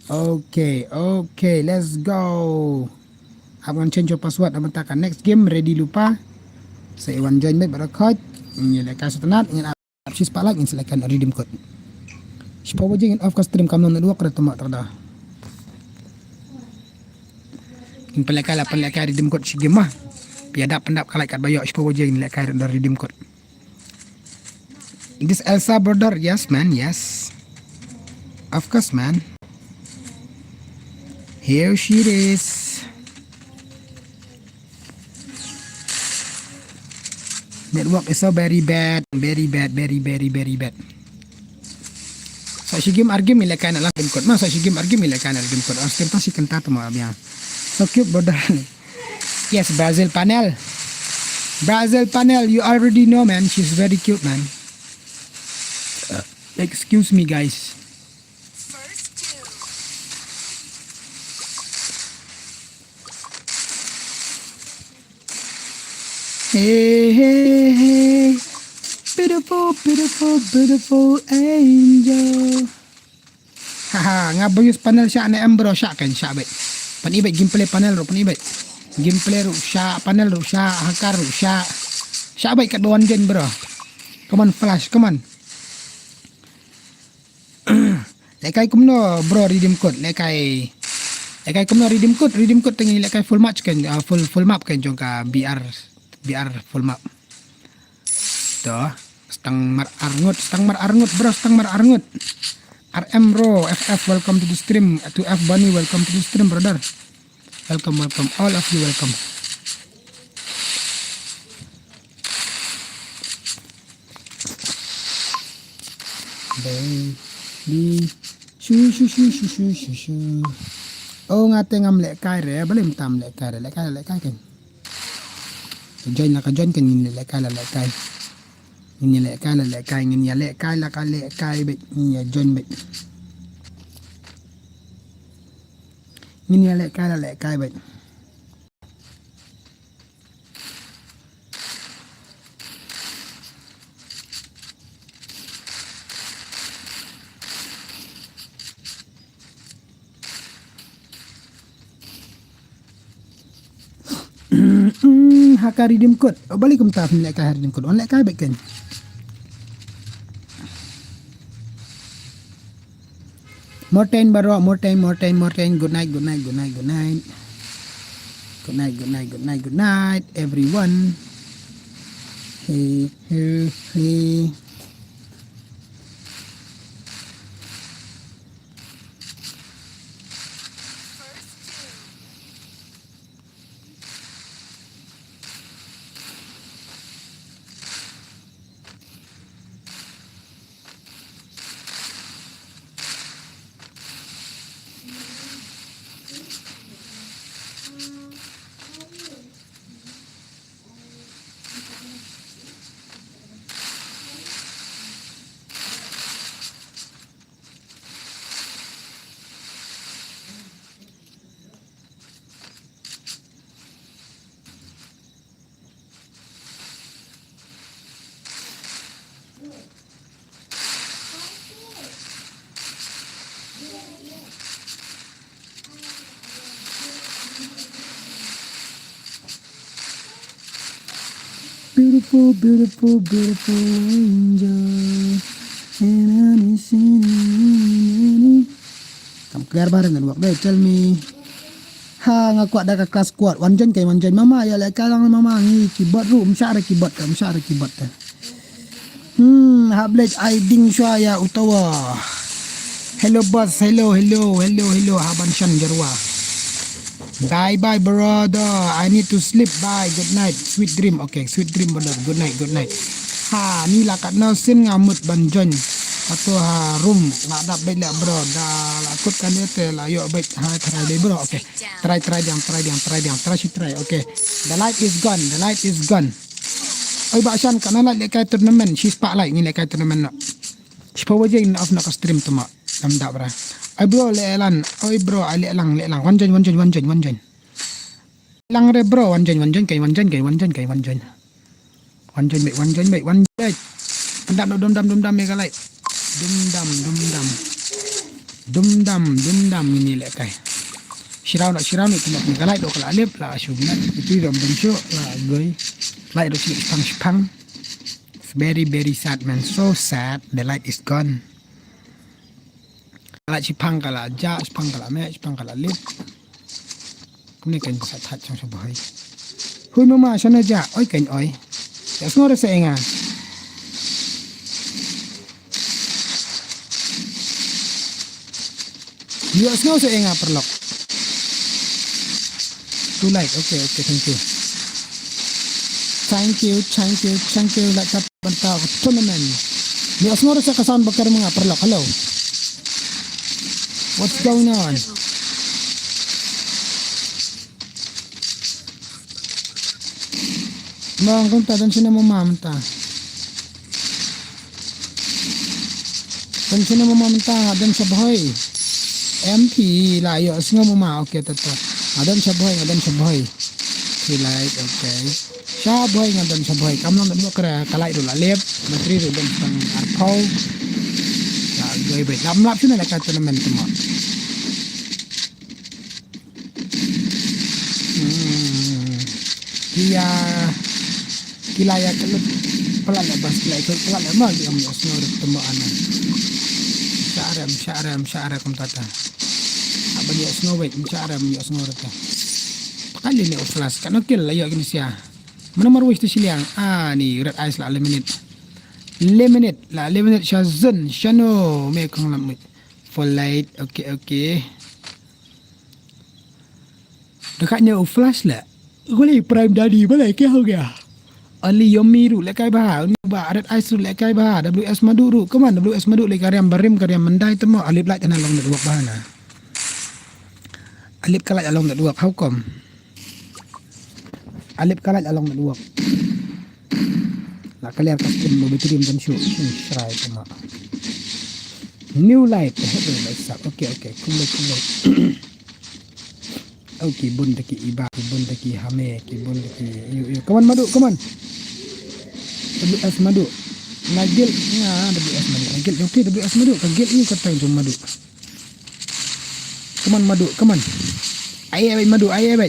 Okay, okay, let's go. Hap ngan change your password, namar ta ka next game, ready lypa. Sa i wan join bad baroh khoit. Ngin lehkai sngewtynnat, ngin ap shi spotlight, ngin select kan redeem code. Shiphew baje ngin off ka stream, kam long network re tama trada. Ngin pynlehkai la, pynlehkai redeem code shi game ma. Phi ïa dap pyndap ka light katba ïoh shiphew baje ngin lehkai da redeem code. This Elsa brother, yes man, yes. Of course man. Here she is. Network is so very bad, very bad, very, very, very bad. Sa shi game ar game ngi lehkai na la redeem code ma, sa shi game ar game ngi lehkai na redeem code. Ang stem ta shi kynta tu ma biang. So cute brother. Yes, Brazil panel. Brazil panel, you already know, man. She's very cute, man. Uh, excuse me, guys. Hey, hey, hey. Beautiful, beautiful, beautiful angel. Haha, nga ba use panel shah ne em bro, shah kan shah bad. Pan i bad gameplay panel ruh pan i bad. Gameplay ruh shah, panel ruh shah, hakar ruh shah. Shah bad kat ba wan gen bro. Come on flash, come on. Lehkai kumno bro redeem code, lehkai. Lehkai kumno redeem code, redeem code teng lehkai full match kan, ah, full, full map kan jong ka B R, B R full map. To, stang mar arngut, stang mar arngut, bro, stang mar arngut. R M Ro, F F, welcome to the stream. To F Bunny, welcome to the stream, brother. Welcome, welcome. All of you, welcome. Baby. Shu, shu, shu. Oh, nga te ngam lehkai re, balei mynta ym lehkai re, lehkai, lehkai kan. Join la ka join kan, ngin lehkai la lehkai. Ngin ïa lehkai la lehkai, ngin ïa lehkai la ka lehkai bad, ngin ïa join bad. Ngin ïa lehkai la lehkai bad. Ha ka redeem code. Oh, balei kumta phin lehkai ha redeem code. Wan lehkai bad kan. Mortain baroh, Mortain, Mortain, Mortain. Good night, good night, good night, good night. Good night, good night, good night, good night, everyone. Hey, hey, hey. Beautiful, beautiful, beautiful angel. Kam clear ba re network dei, tell me. Ha, nga kwah da ka class quad. Wan join kai, wan join mama, ïa leh ka lang mama ngi keyboard ruh, ym shah re keyboard ka, ym shah re keyboard ka. Hmm, hap leit ai ding shuwa ïa utawa. Hello boss, hello, hello, hello, hello, haban shan jarwa. Bye bye brother, I need to sleep, bye, good night, sweet dream. Okay, sweet dream brother, good night, good night. Ha, ni la kat no sin nga mut ban join. Ato ha room, la dap bait la bro, da la kut kan te la yo bait ha try dei bro. Okay, try, try diang, try diang, try diang, try shi try. Okay, the light is gone, the light is gone. Oi ba shan kana light leh kai tournament, shi spah light ngi leh kai tournament no. Shi pa waje in off na ka stream tuma. Lam da bra. Ai bro leh lan, oi bro ai leh lang, leh lang. Wan join, wan join, wan join, wan join. Lang re bro, wan join, wan join, kai wan join, kai wan join, kai wan join. Wan join bait, wan join bait, wan join. Dum dam, dum dam, dum dam, mega light. Dum dam, dum dam. Dum dam, dum dam ini leh kai. Shiraw na, shiraw ni tuma mega light do kala lip la shu na. Itu dom dom shu la goi. Light do shipang shipang. It's very, very sad, man. So sad. The light is gone. Kala shipang kala ja, shipang kala me, shipang kala lip. Kumne kan sa that chang sa bahai. Hui mama, sana ja, oi kan oi. Ya snor sa enga. Ïohsngew sa enga paralok. Too late. Okay, okay, thank you. Thank you, thank you, thank you. Lait kat bynta ka tournament. Ïohsngew sa ka sound bakar mynta paralok. Hello. What's going on? Bang kumta don shane mama mynta. Don shane mama mynta, don sha bhoi. M P la ïohsngew mama, okay tata. Nga don sha bhoi, nga don sha bhoi. Too late, okay. Sha bhoi nga don sha bhoi. Kam long don bok kra, ka light ruh la lep, battery ruh don tang arphew. La goi beit. Lam lap shane la ka tournament tama. Hmm. Ki ïa, ki la ïa kyllut palat leh bas, ki la ïa kyllut palat leh ma ki ym ïohsngew ruh tama ana. Sha rem, sha rem, sha rem kumta ta. Haba ïohsngew beit, sha rem ïohsngew ruh ta. Pakal ïa ne u flash, katno kill la ïoh kine sia. Mano mar wish tu shiliang. Ah, ni Red Eyes la eliminate. Eliminate, la eliminate sha zone, shano me kong lam mut. Full light, okay, okay. Dekat nya u flash la. Gua lagi Prime Daddy, ba lagi kehong ya. Ali Yomi ruh leh kai bha, uni ba Red Eyes ruh leh kai bha, W S Madu ruh, come on, W S Madu leh ka riam barim ka riam mandai temo, alip light ana long network bha na. Alip ka light along network, how come? Alip ka light along network. La clear ka stream lo battery ym don shuh. Shin shrai tama. New light. Head light sap. Okay, okay. Kumle, kumle. Okay, bun taki iba, bun taki hame, ki bun taki yu, yu. Come on, Madu, come on. W S Madu. Na guild, na W S Madu. Na guild, okay, W S Madu. Ka guild ni ka tang jong Madu. Come on, Madu, come on. Ai, ai, Madu, ai, ai.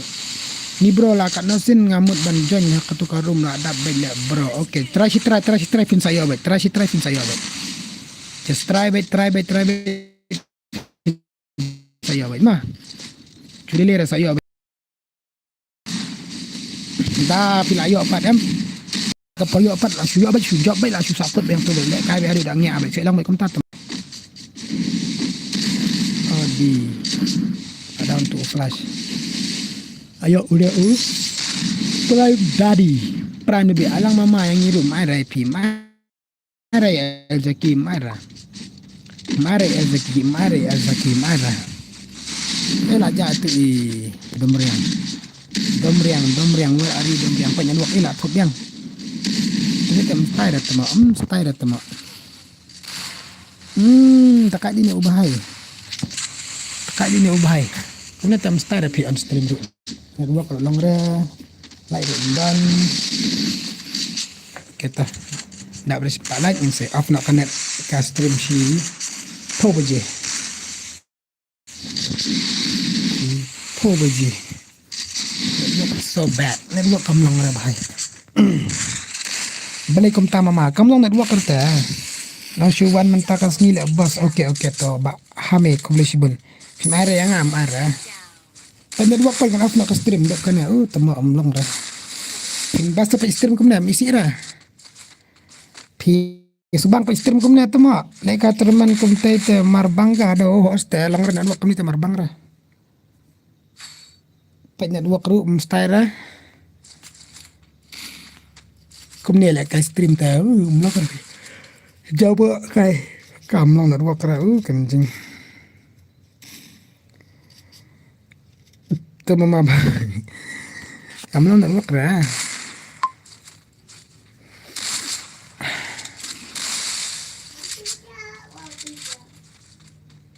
Ni bro la kat no sin nga mut ban join ha katu ka room la dap beit le bro. Okay, try shi try, try shi try phin sa ïoh beit. Try shi try phin sa ïoh beit. Just try beit, try beit, try beit. Sa ïoh beit ma. Chule le sa ïoh beit. Da phi la ïoh pat em. Ka pa ïoh pat la shu ïoh beit shu jop beit la shu sakut beit tu beit. Leh kai beit haduh da ngiah beit. Shu lang beit kumta tu. Odi. Down to flash. Ayo udah u. Prime Daddy. Prime Daddy alang mama yang ngirum ai rai phi mai. Mara ya Zaki Mara. Mara ya Zaki Mara ya Zaki Mara. Ela ja tu i Domriang. Domriang, Domriang, where are you Domriang? Panyan wak ila thut yang. Ini tem style tama, um style tama. Hmm, takat ini ubahai. Takat ini ubahai. Ini tem style pi on stream ru. Network ruh long re. Light ruh don. Kita. Nak beri sepak light ni saya off nak connect ke stream si. Pho baje. Pho baje. Network so bad. Network kam long re bhai. Balei kumta mama, kam long network rta. Long shu wan mynta ka sngi leh boss. Okay, okay, to ba hame, khublei shibun. Phim ai re ïa nga, em ai re. Peit network peit, ngan off noh ka stream, dep kane. Uh, tama, em long re. Phim bas te peit stream kumne, em isih re. Phi subang peit stream kumne, tama. Leh ka tournament kumte te marbang ka, do host te long re network kumne te marbang re. Peit network ruh mstai re. Kumne leh kai stream te, uh, mlok re. Jaba kai, kam long network re, uh, kan jing. Te mama ba. Kam long network re.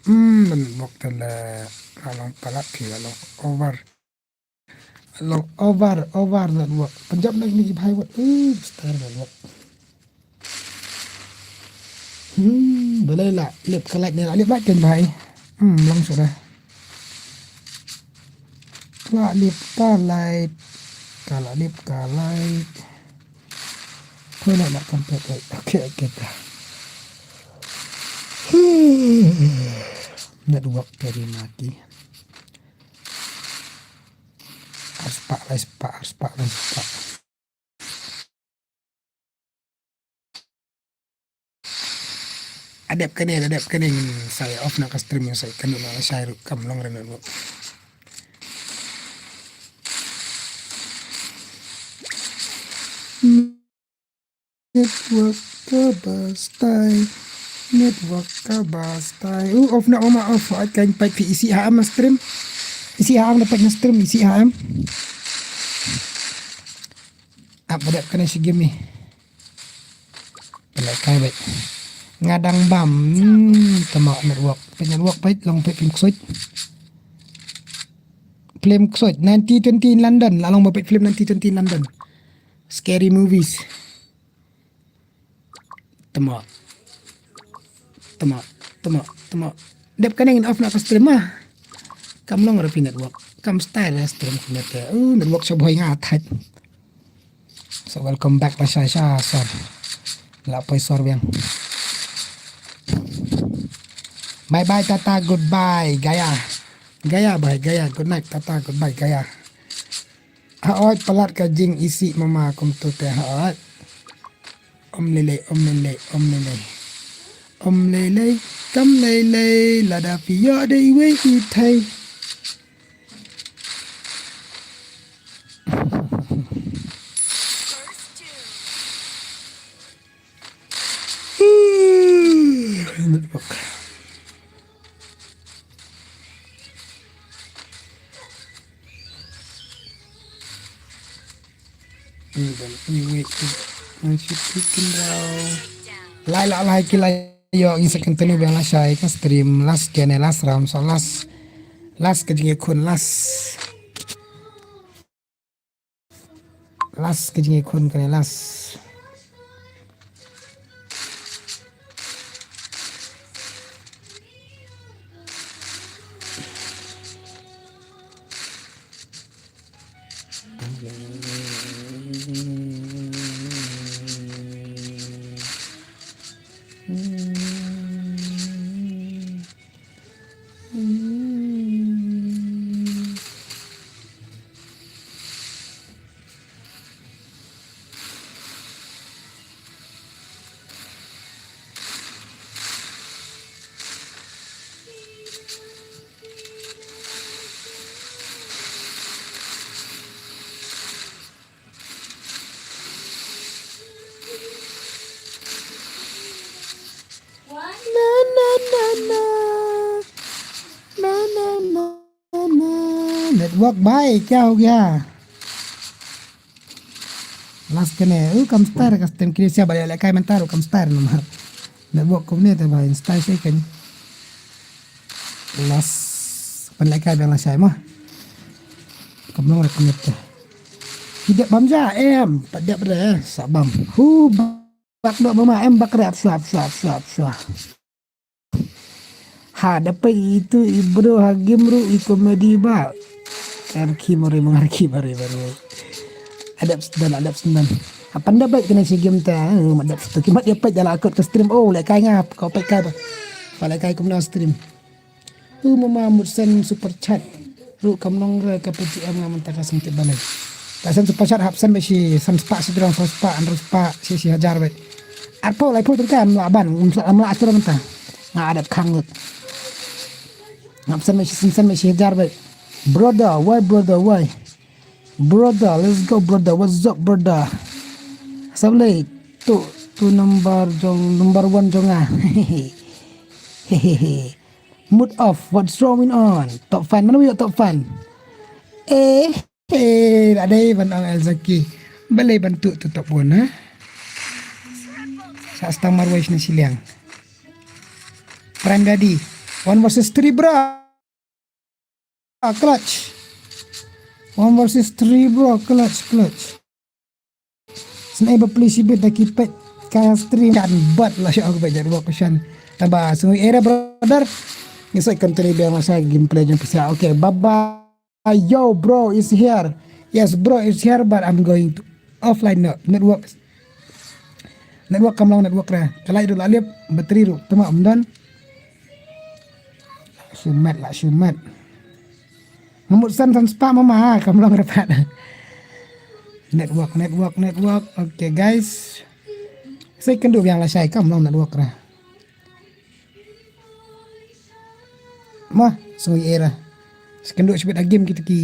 Hmm, network te la, la long palat ki, la long over. La long over, over network. Punjab na kini ki bhai wat. Eh, star network. Hmm, balei la lip ka light ne, la lip light kan bhai. Hmm, long sudah. La lip ka light. Ka la lip ka light. Kau nak nak complete light. Okay, okay ta. Hmm. Network dari mati. Arspah, arspah, arspah, arspah. Adep kane, adep kane, sa off na ka stream, sa kane na sa kam long re network. Network ka ba stai. Network ka ba stai. Uh, off na oma off. At kan pat phi isi ha am stream. Isi ha am dapat na stream, isi ha am. Ap badap kane si game ni. Pelai kai bet. Ngadang bam. Hmm, tama network. Pet network pet, long pet film ksut. Film ksut. Nineteen twenty in London. La long ba pet film nineteen twenty in London. Scary movies. Tama. Tama, tama, tama. Dep kane ngin off na ka stream ah. Kam long re phi network. Kam style re stream kumne te. Uh, network sha bhoi nga thait. So welcome back la sha sha sor. La poi sor biang. Bye bye, tata, goodbye, gaya. Gaya, bye, gaya, good night, tata, goodbye, gaya. Haoid palat ka jing isih mama kumtu te haoid. Om lele, om lele, om lele. Om lele, kam lele, lada phi ïoh da iwei i thei. Lai la lai ki la ïoh, ngin sa continue biang lashai ka stream, last kane, last round, so last, last ka jingïakhun, last. Last ka jingïakhun kane, last. Na, na, na, na. Na, na, na, na. Network bhai, kya ho gaya? Last kane, uh, kam star ka stem kine sia ba lehkai mynta ruh kam star namar. Network kumne te bhai, star se kan. Last, pan lehkai biang lashai mo. Kam long re kumne te. Ki dep bam ja em, pat dep re, sa bam. Hu, bak dok mama em, bak re, ap swa, ap swa, ap swa, ap swa. Ha, dapat itu i bro ha game ruh i komedi ba. Arki mari mengarki mari mari. Adep sendan, adep sendan. Hap pyndep bad kane shi game te, eh, ma dep tu ki mat ïa peit da la kot ka stream. Oh, leh kai nga, ko peit kai ba. Ba leh kai kumno stream. U mama mut send super chat. Ruh kam long re ka Paytm nga mynta ka sngewtip balei. Ka send super chat hap send bad shi san spah shi jrong, san spah, hynriew spah, shi shi hajar bad. Arphew laiphew tyngka ym lah ban, ym lah, ym lah shuh mynta. Nga dep khang lut. Hap send bad shi, send bad shi hajar bad. Brother, why brother, why? Brother, let's go brother. What's up brother? Sablei tu, tu number jong, number one jong nga. Mood off, what's going on? Top fan, mana wi top fan? Eh, eh, ada ban ong El Zaki. Balei ban tu, tu top one, ha? Sa stang marwai shna shiliang. Prime Daddy. One versus three, bro. Ah, clutch. One versus three, bro. Clutch, clutch. Snai ba please bit da ki pet ka stream kan bat la sha ok ba jar ba kushan. Taba sungui era brother. Ngi sa continue biang masa gameplay jong pisa. Okay, bye bye. Yo, bro is here. Yes, bro is here, but I'm going to offline now. Network. Network kam long network ra. Ka light ruh la lip, battery ruh tama um don. Shimet la shimet. Ngamut san san spah mama ha, kam long ra pat. Network, network, network. Okay guys. Sa kynduh biang lashai kam long network ra. Mo, sngui era. Sa kynduh shibit ha game kita ki.